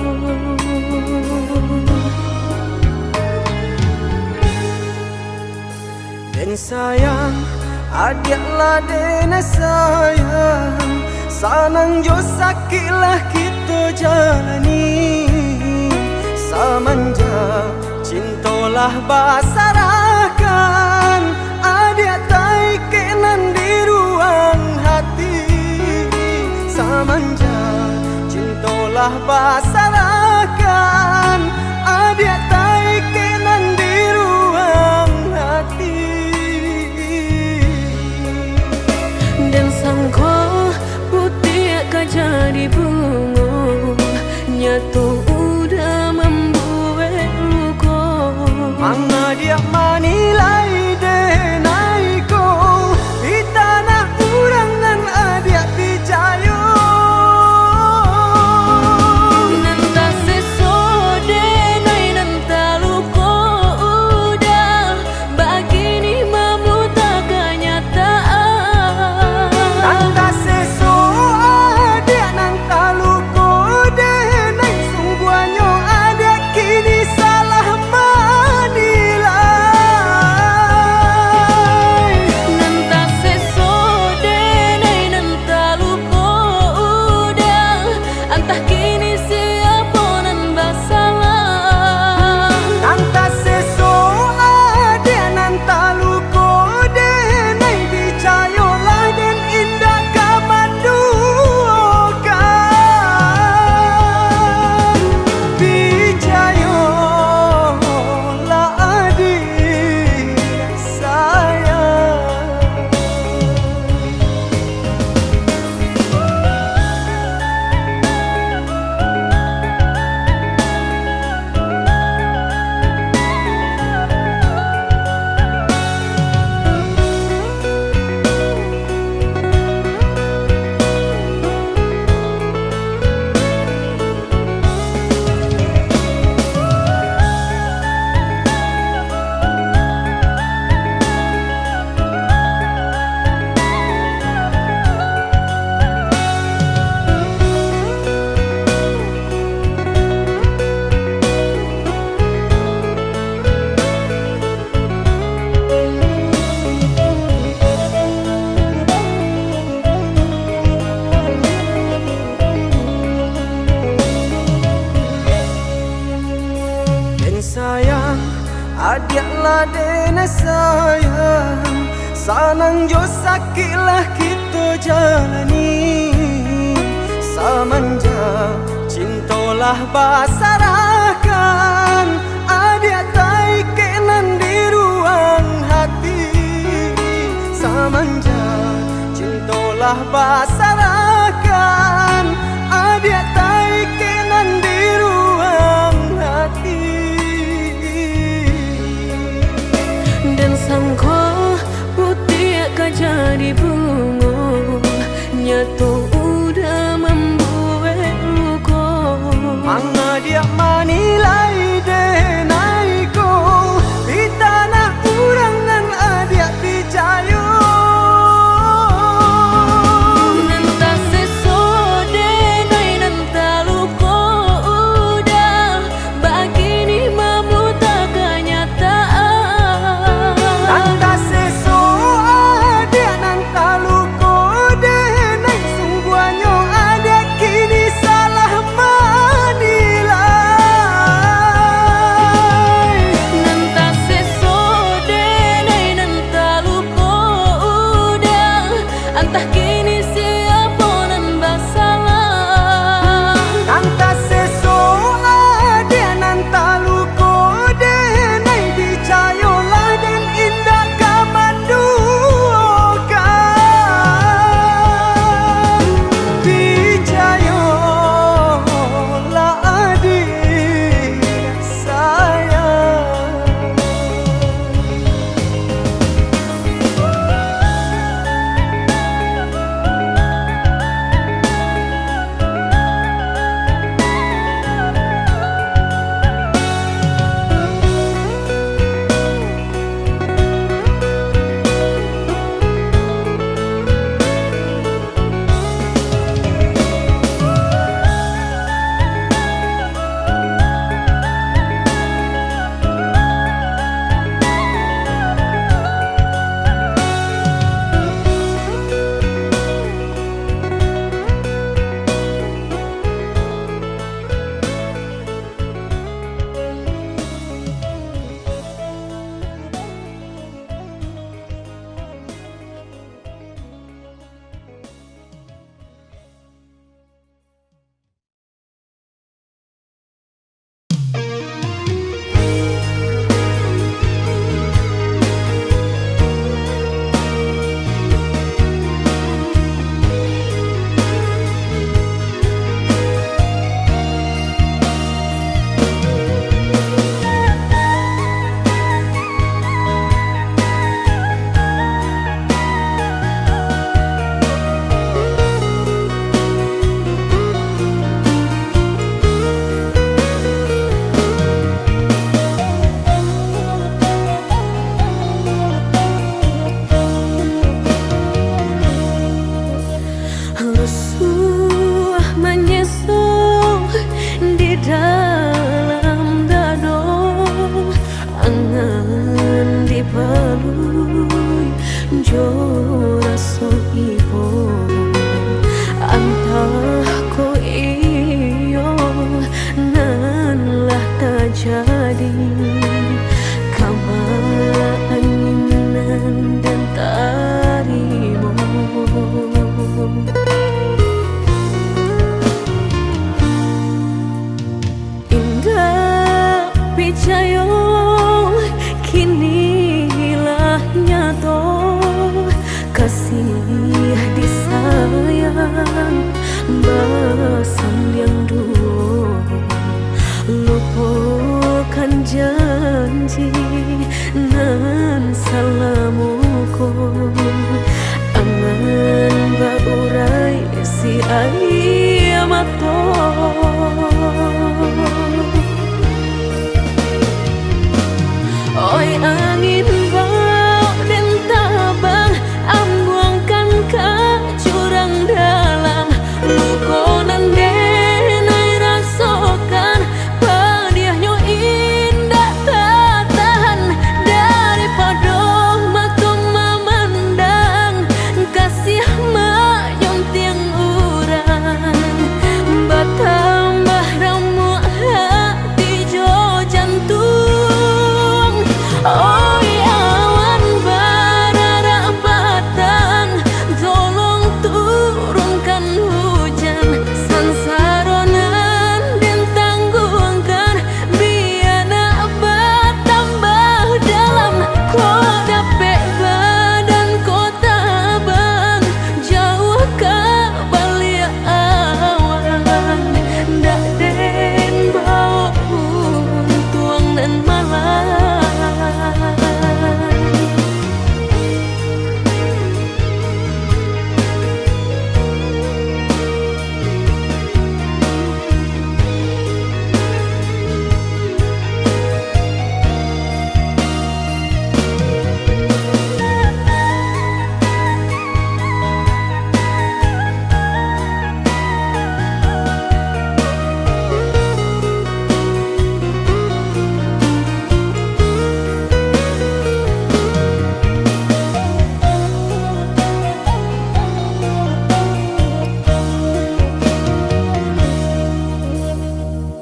Den sayang, adiak lah den sayang, sanang jo sakik lah kito jalani. Samanjak cinto lah basarahkan, adiak taikek nan di ruang hati. Samanjak cinto lah basarahkan, adiak taikek nan di ruang hati. Den sangko putiak ka jadi bungo, nyato udah mambuek luko. Mangadiak manilai den ai ko, di tanah urang nan adiak picayo. Nan taseso den ai nan taluko udah, bakini mamuta kanyataan. Nan taseso adiak nan taluko den ai, sungguahnyo adiak kini salah manilai. Nan taseso den ai nan taluko udah, antah kini siapo nan basalah. Nan taseso adiak nan taluko den ai, picayolah den indak ka manduokan. Picayolah adiak sayang. Den sayang, adiak lah den sayang, sanang jo sakik lah kito jalani. Samanjak cinto lah basarahkan, adiak taikek nan di ruang hati. Samanjak cinto lah basarahkan, adiak taikek nan di ruang hati. Den sangko putiak ka jadi bungo, nyato udah mambuek luko. Mangadiak manilai den ai ko, di tanah urang nan adiak picayo. Nan taseso den ai nan taluko udah, bakini mamuta kanyataan. Nan taseso adiak nan taluko den ai, sungguahnyo adiak kini salah manilai. Rusuah manyeso di dalam dado, angan dipalui jo raso ibo. Antah ko iyo nan lah tajadi, kama angin nan den tarimo. Indak picayo, kini lah nyato, kasih disayang basandiang duo. Lupokan janji nan salamo ko, angan baurai si aia mato. Oi angin bau den tabang, ambuangkan ka jurang dalam. Luko nan den ai rasokan, padiahnyo indak tatahan. Daripado mato mamandang, kasih manyuntiang urang, batambah ramuak hati jo jantuang. Oi awan bararak patang, tolong turunkan hujan. Sansaro nan den tangguangkan, bia nak batambah dalam. Kok dapek badan ko tabang, jauah ka baliak awan, ndak den bao untuang nan malang.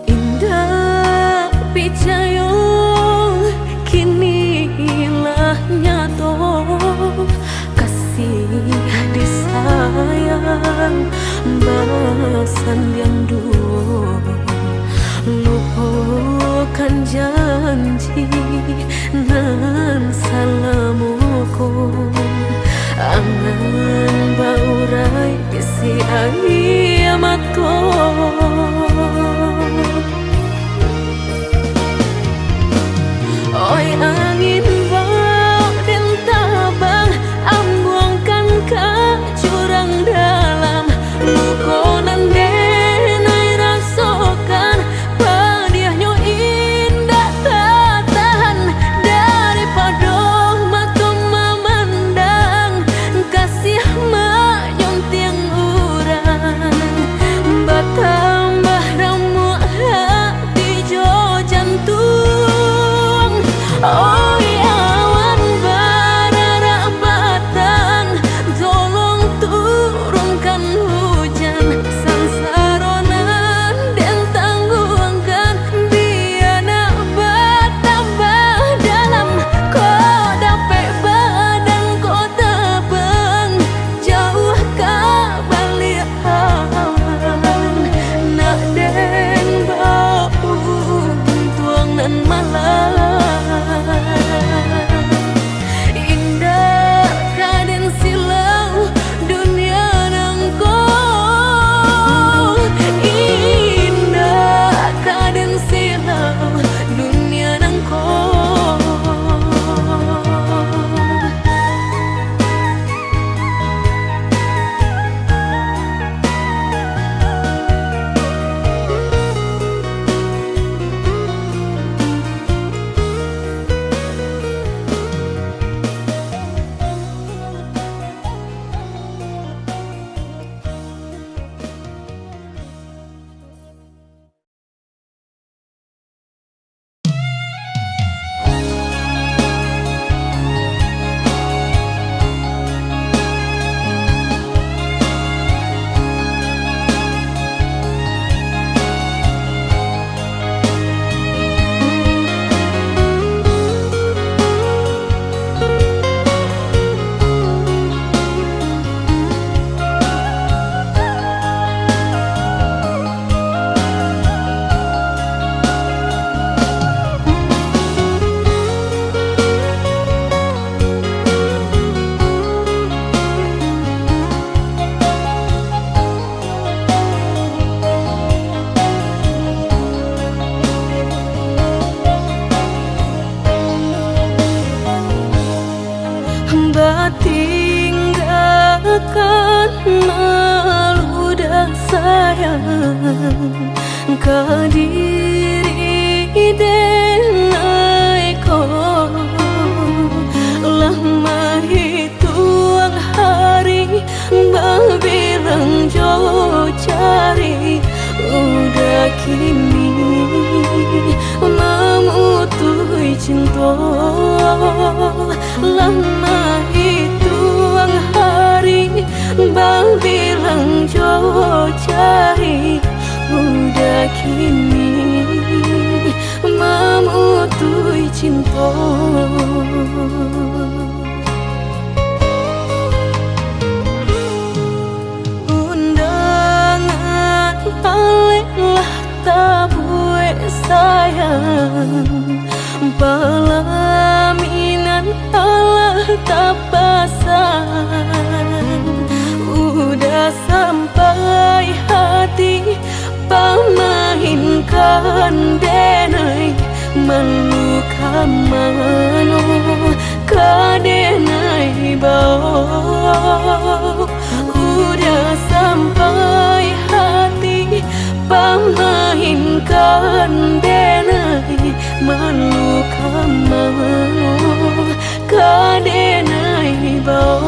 Indak picayo, kini lah nyato, kasih disayang basandiang duo. Lupokan janji nan salamo ko, angan baurai si aia mato. Oi angin bau den tabang, ambuangkan ka jurang dalam. Luko nan den ai rasokan, padiahnyo indak tatahan. Daripado mato mamandang, kasih manyuntiang urang, batambah Kini mamutuih cinto, lah mahituang hari, babilang jo jari, udah kini mamutuih cinto. Undangan alek lah tabuek sayang, palaminan alah tapasang. Udah sampai hati pamainkan denai, malu ka mano ka denai bao. Udah sampai hati pamainkan denai, malu ka mano ka denai bao.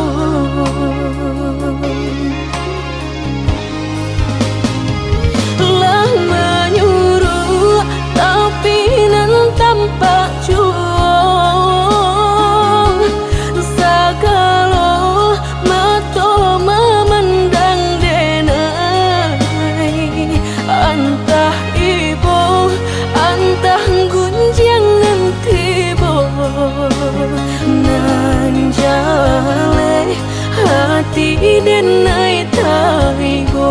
Lah manyuruak, tapi nan tampak juo, sagalo mato mamandang denai. Antah ibo, antah gunjiang nan tibo, nan jaleh hati denai taibo.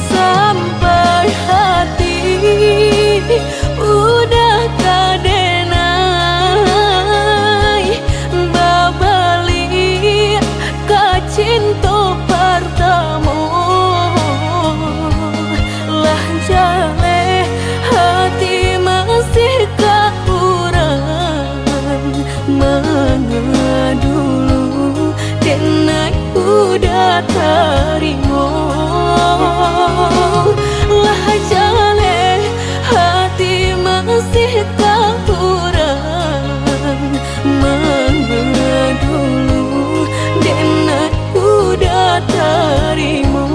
Sampai hati udah ka denai babaliak ka cinto partamo. Lah jaleh hati masih ka urang, manga dulu denai udah tarimo. Lah jaleh hati masih ka urang, manga dulu denai udah tarimo.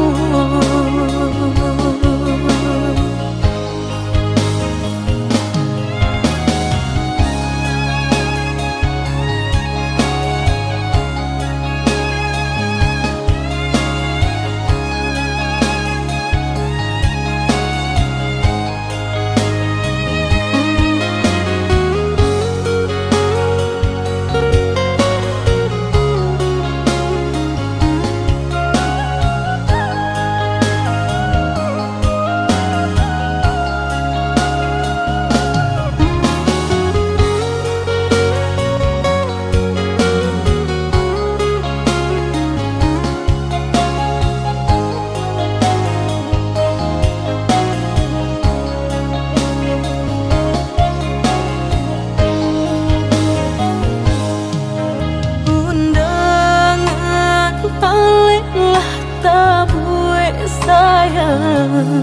Undangan alek lah tabuek sayang,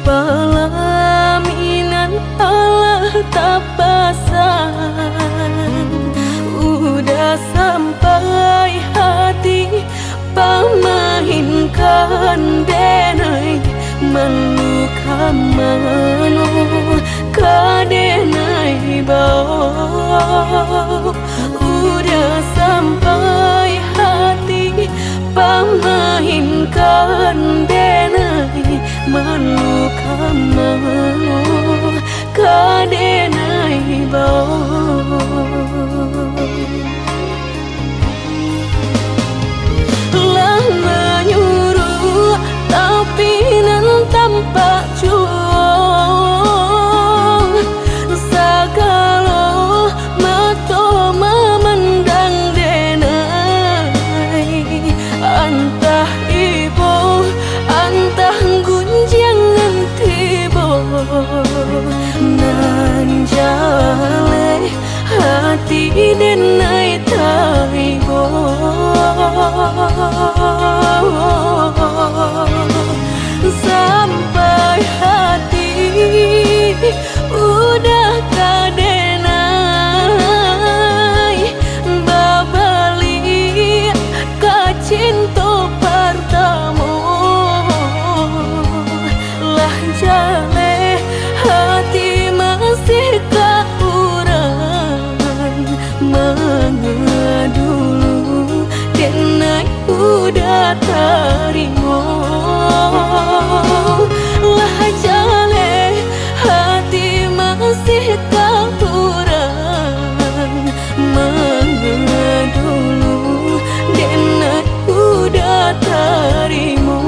palaminan alah tapasang. Udah sampai hati pamainkan denai, malu ka mano ka denai bao. Udah sampai hati pamainkan denai, malu ka mano ka denai bao. Lah manyuruak, tapi nan tampak juo, sagalo mato mamandang denai. Antah ibo, antah gunjiang nan tibo, nan jaleh hati denai taibo. Sampai hati udah ka denai babaliak ka cinto par- Denai uda tarimo, lah jaleh hati masih ka urang manga dulu, denai uda tarimo.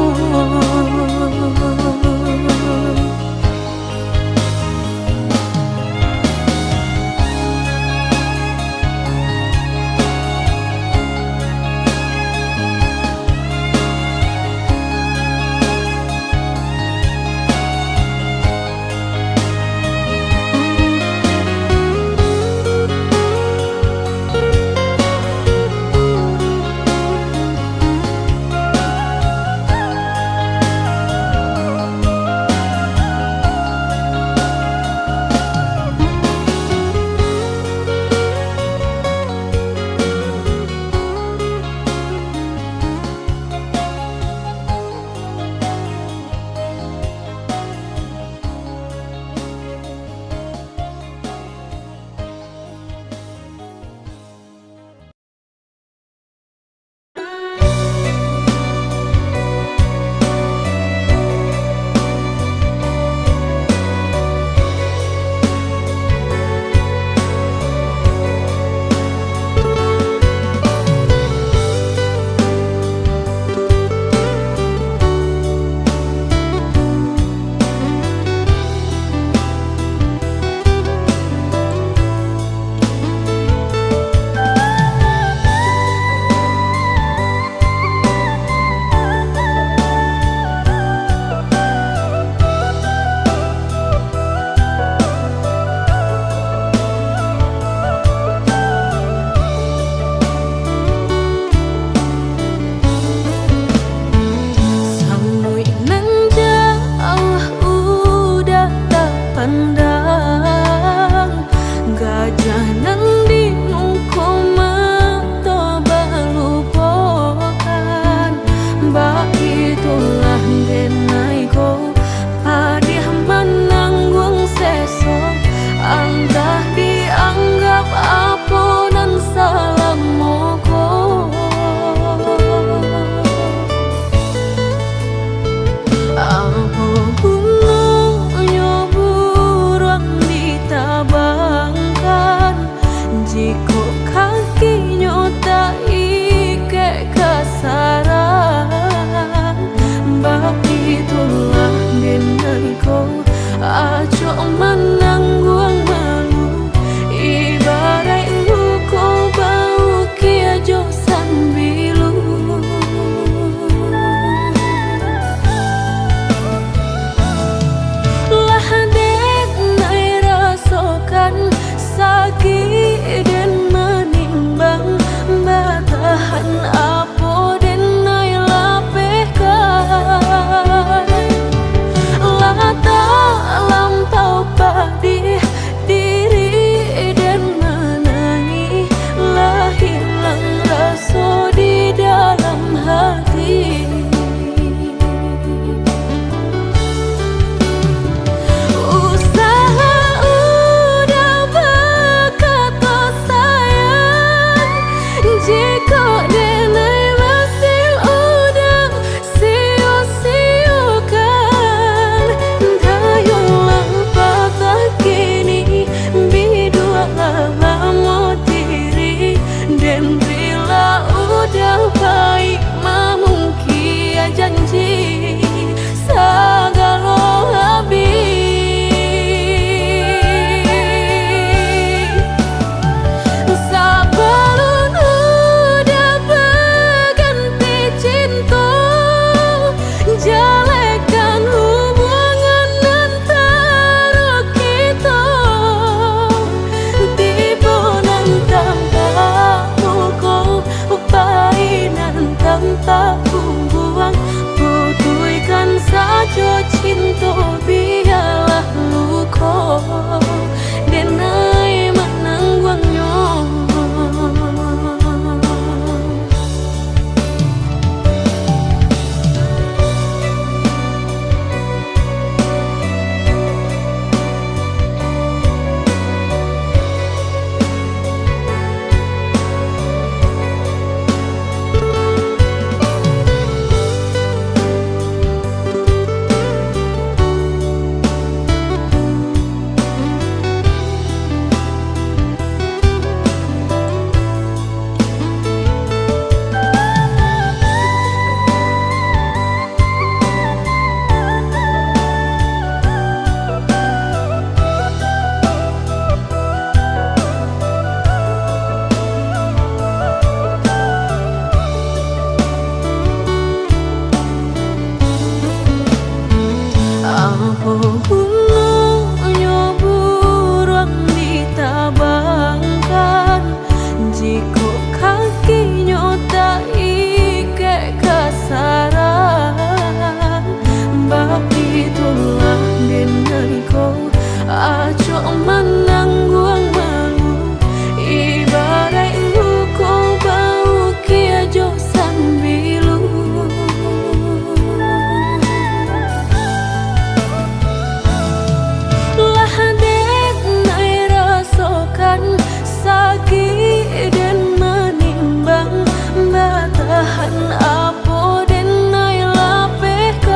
Tahan apo denai lapehkan,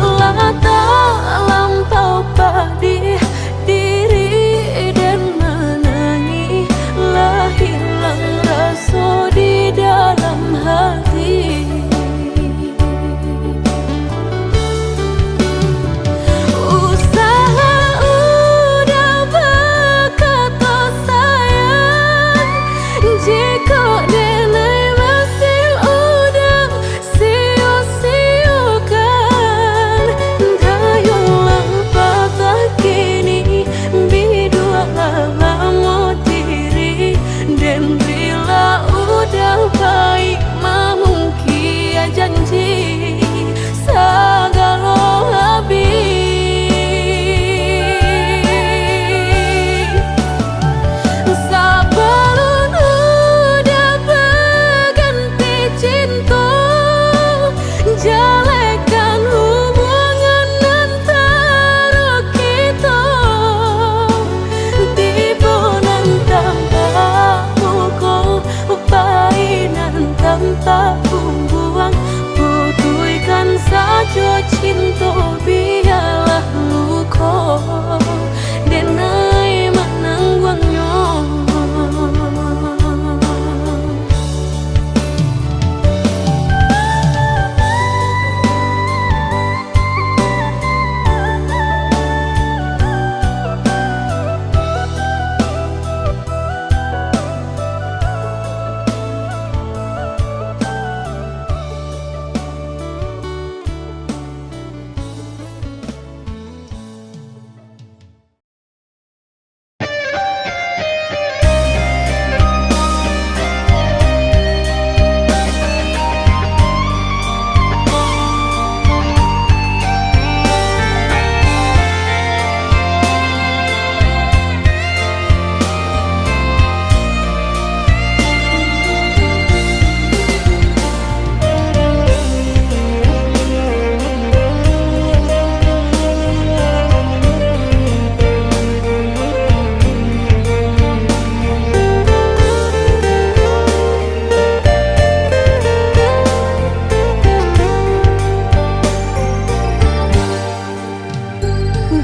lah talampau padih diri den manangih, lah hilang raso di dalam hati. Usaha udah bakato sayang, jikok denai masih udah sio-siokan. Dayuang lah patah kini, biduak lah lamo diri, den rila udah baik mamungkia janji sagalo abih. Sabalun udah baganti cinto, jalekan hubungan antaro kito. Tibo nan tampak muko, pai nan tampak pungguang, putuihkan sajo cinto, bialah luko denai manangguangnyo.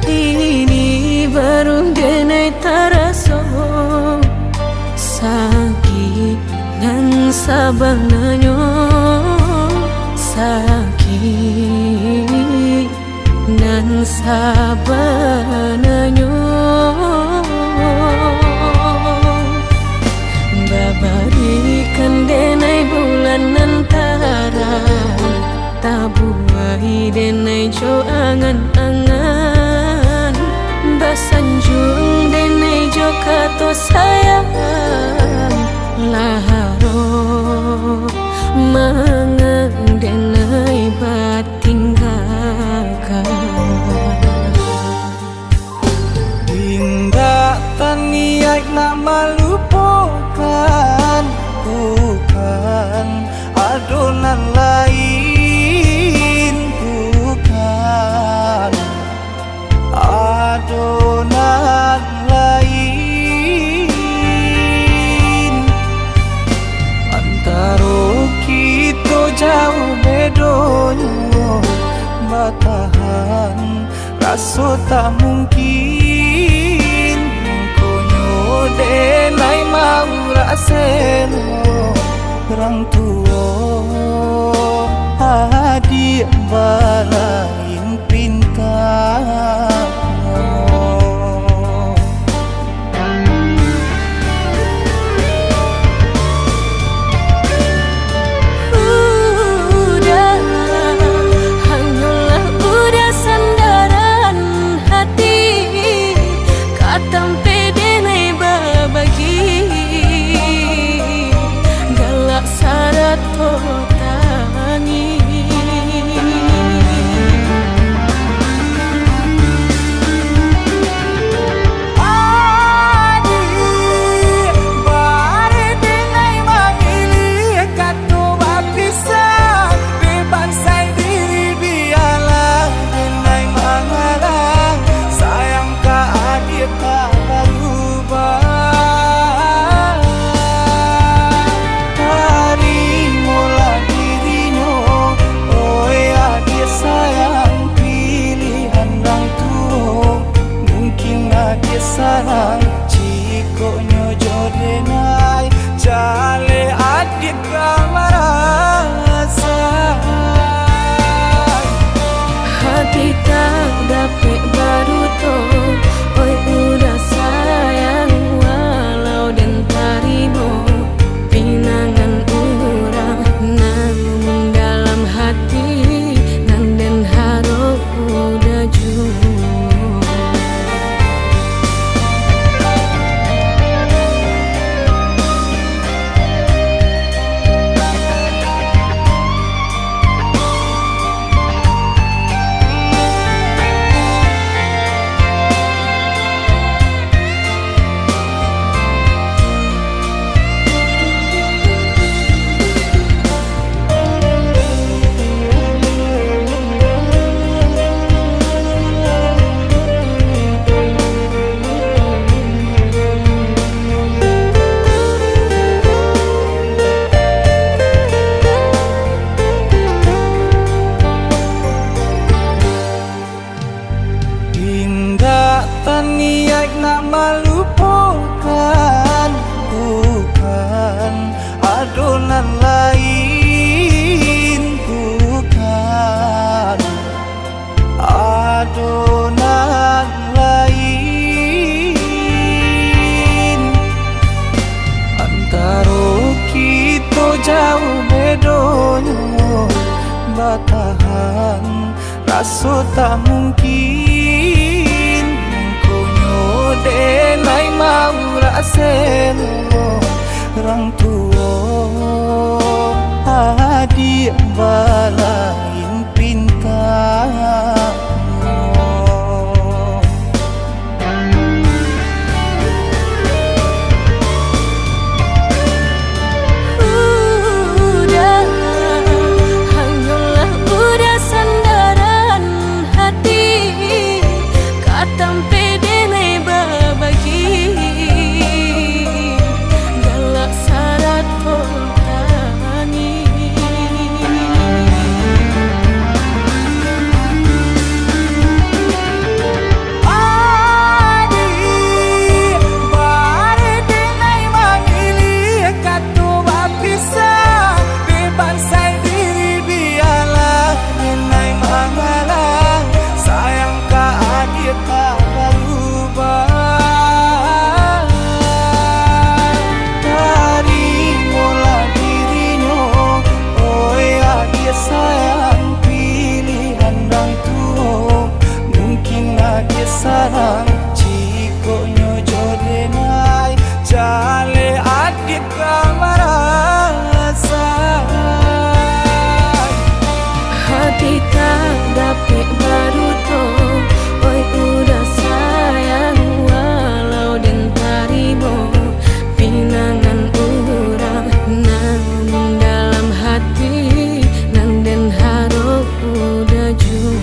Kini baru denai taraso sakik nan sabananyo, sakik nan sabananyo. Babarikan denai bulan nan tarang, tabuai denai jo angan-angan, basanjuang denai jo kato sayang. Lah harok mangan denai batinggakan. Indak taniaik nak malupokan, bukan, ado nan lain, bukan, ado nan lain. Antaro kito jauh bedonyo, batahan raso tak mungkin, mangkonyo denai maurak selo, urang tuo adiak balain pinta. Udah, hanyolah udah sandaran hati, ka tampek denai babagi, galak sarato tangih. Adik, bareh denai mamilih kato bapisah, dek bansai diri bialah denai mangalah, sayang ka adik tak barubah. Donyo batahan, raso tak mungkin. Mangkonyo denai maurak selo, rang tuo adiak balain pinta. Udah, hanyolah udah sandaran hati, ka tampek denai babagi, galak sarato tangih. Adik, bareh denai mamiliah kato bapisah, dek bansai diri bialah denai mangalah, sayang ka adiak tak barubah. Tarimolah dirinyo, oi adiak sayang, pilihan rang tuo. Mungkin adiak sanang, jikok nyo jo denai, jaleh adiak ka marasai. Hati tak dapek baduto, oi udah sayang, walau den tarimo pinangan urang, namun dalam hati nan den harok udah juo.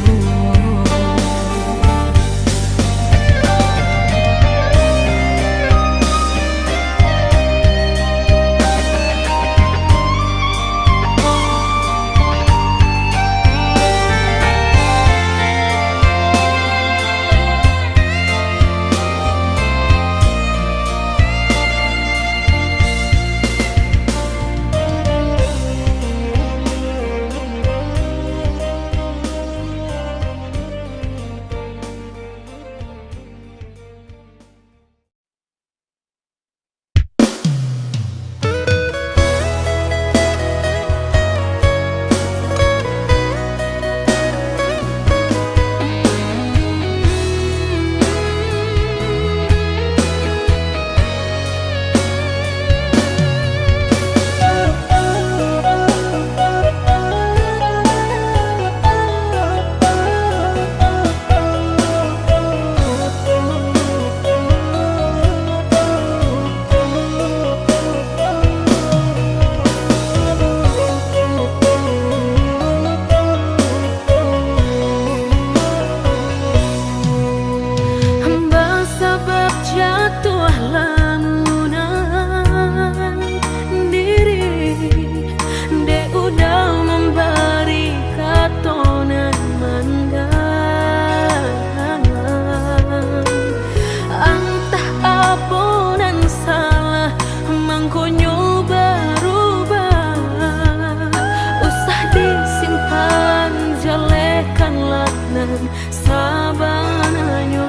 Basabab jatuah lamunan diri, dek udah mambari kato nan mandalam. Antah apo nan salah, mangkonyo barubah. Usah disimpan, jalehkanlah nan sabananyo.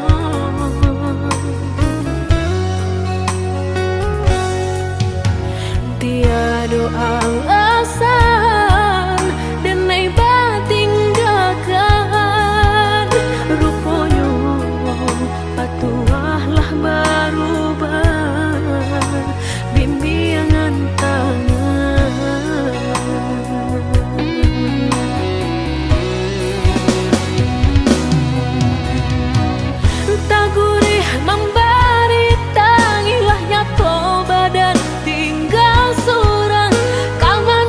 Tiado alasan denai batinggakan, ruponyo patuah lah barubah. Bimbiangan tangan. Tagurih mambari tangih lah nyato badan tingga surang. Ka ma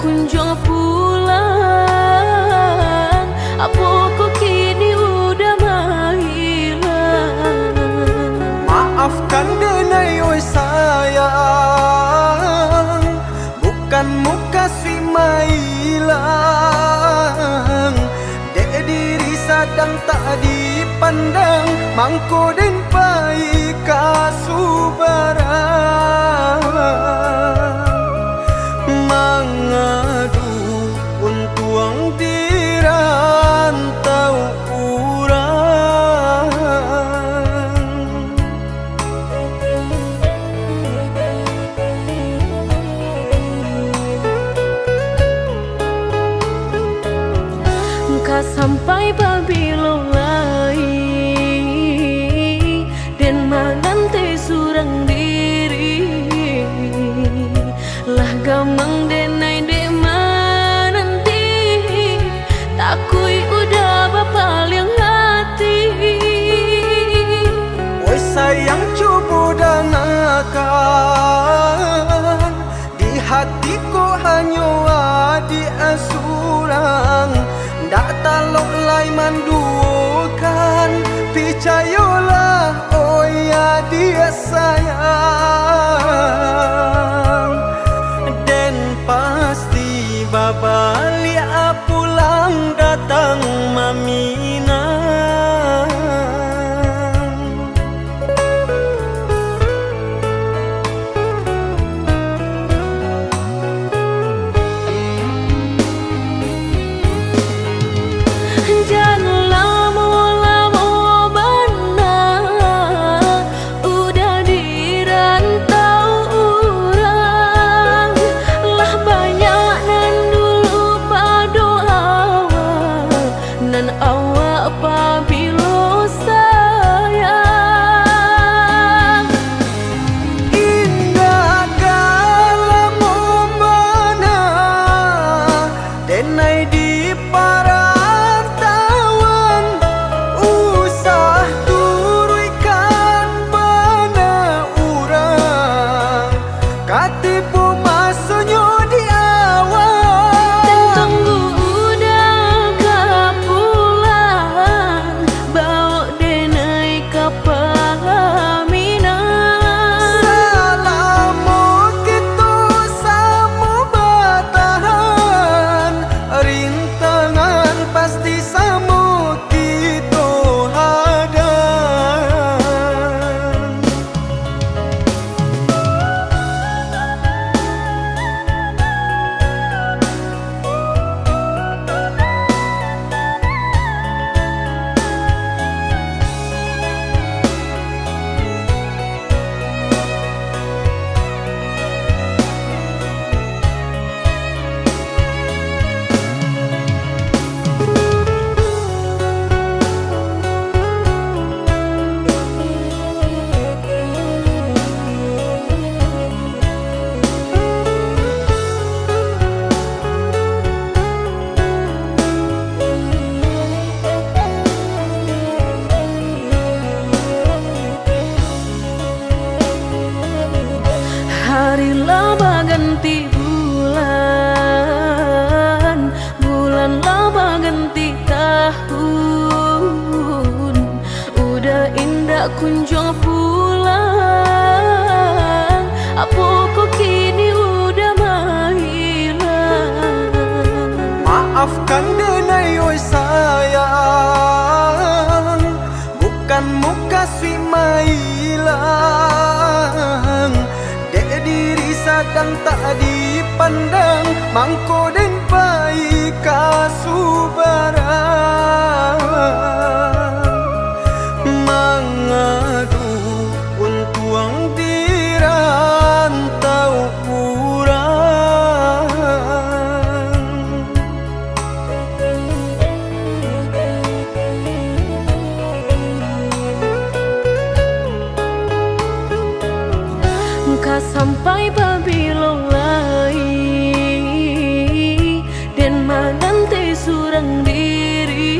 kunjuang pulang, apo ko kini udah mahilang. Maafkan denai oi sayang, bukan mukasuik mailang. Dek diri sadang tak dipandang, mangko den pai ka subarang. Mangadu untuang di rantau urang. Ka sampai pabilo lai den mananti surang diri? Lah gamang denai dek mananti, takuik udah bapaliang hati. Oi sayang, cubo dangakan, di hati ko hanyo adiak surang, ndak talok lai manduokan. Picayolah oi adiak sayang, den pasti babaliak pulang datang maminang. Jan lamo-lamo bana udah di rantau urang, lah banyak nan dulu pado awak, nan awak pabilo sayang. Indak ka lamo bana denai di parantauan, usah turuikkan bana urang, ka tibo masonyo di awak. Tunggu udah ka pulang, baok denai ka paminang. Salamo kito samo batahan, rintangan pasti samo kito hadang. Hari lah baganti bulan, bulan lah baganti tahun, udah indak kunjuang pulang, apo ko kini udah mahilang. Maafkan denai oi sayang, bukan mukasuik mailang. Dek diri sadang tak dipandang, mangko den pai ka subarang. Mangadu untuang di rantau urang. Ka sampai pabilo lai den mananti surang diri?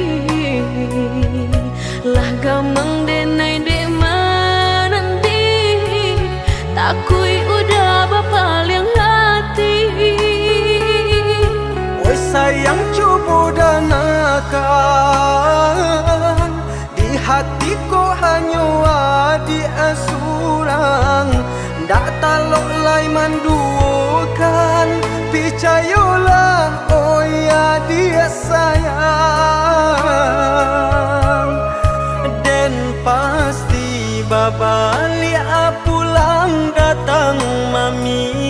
Tak talok lai manduokan, picayolah, oi adiak sayang. Den pasti babaliak pulang datang mami.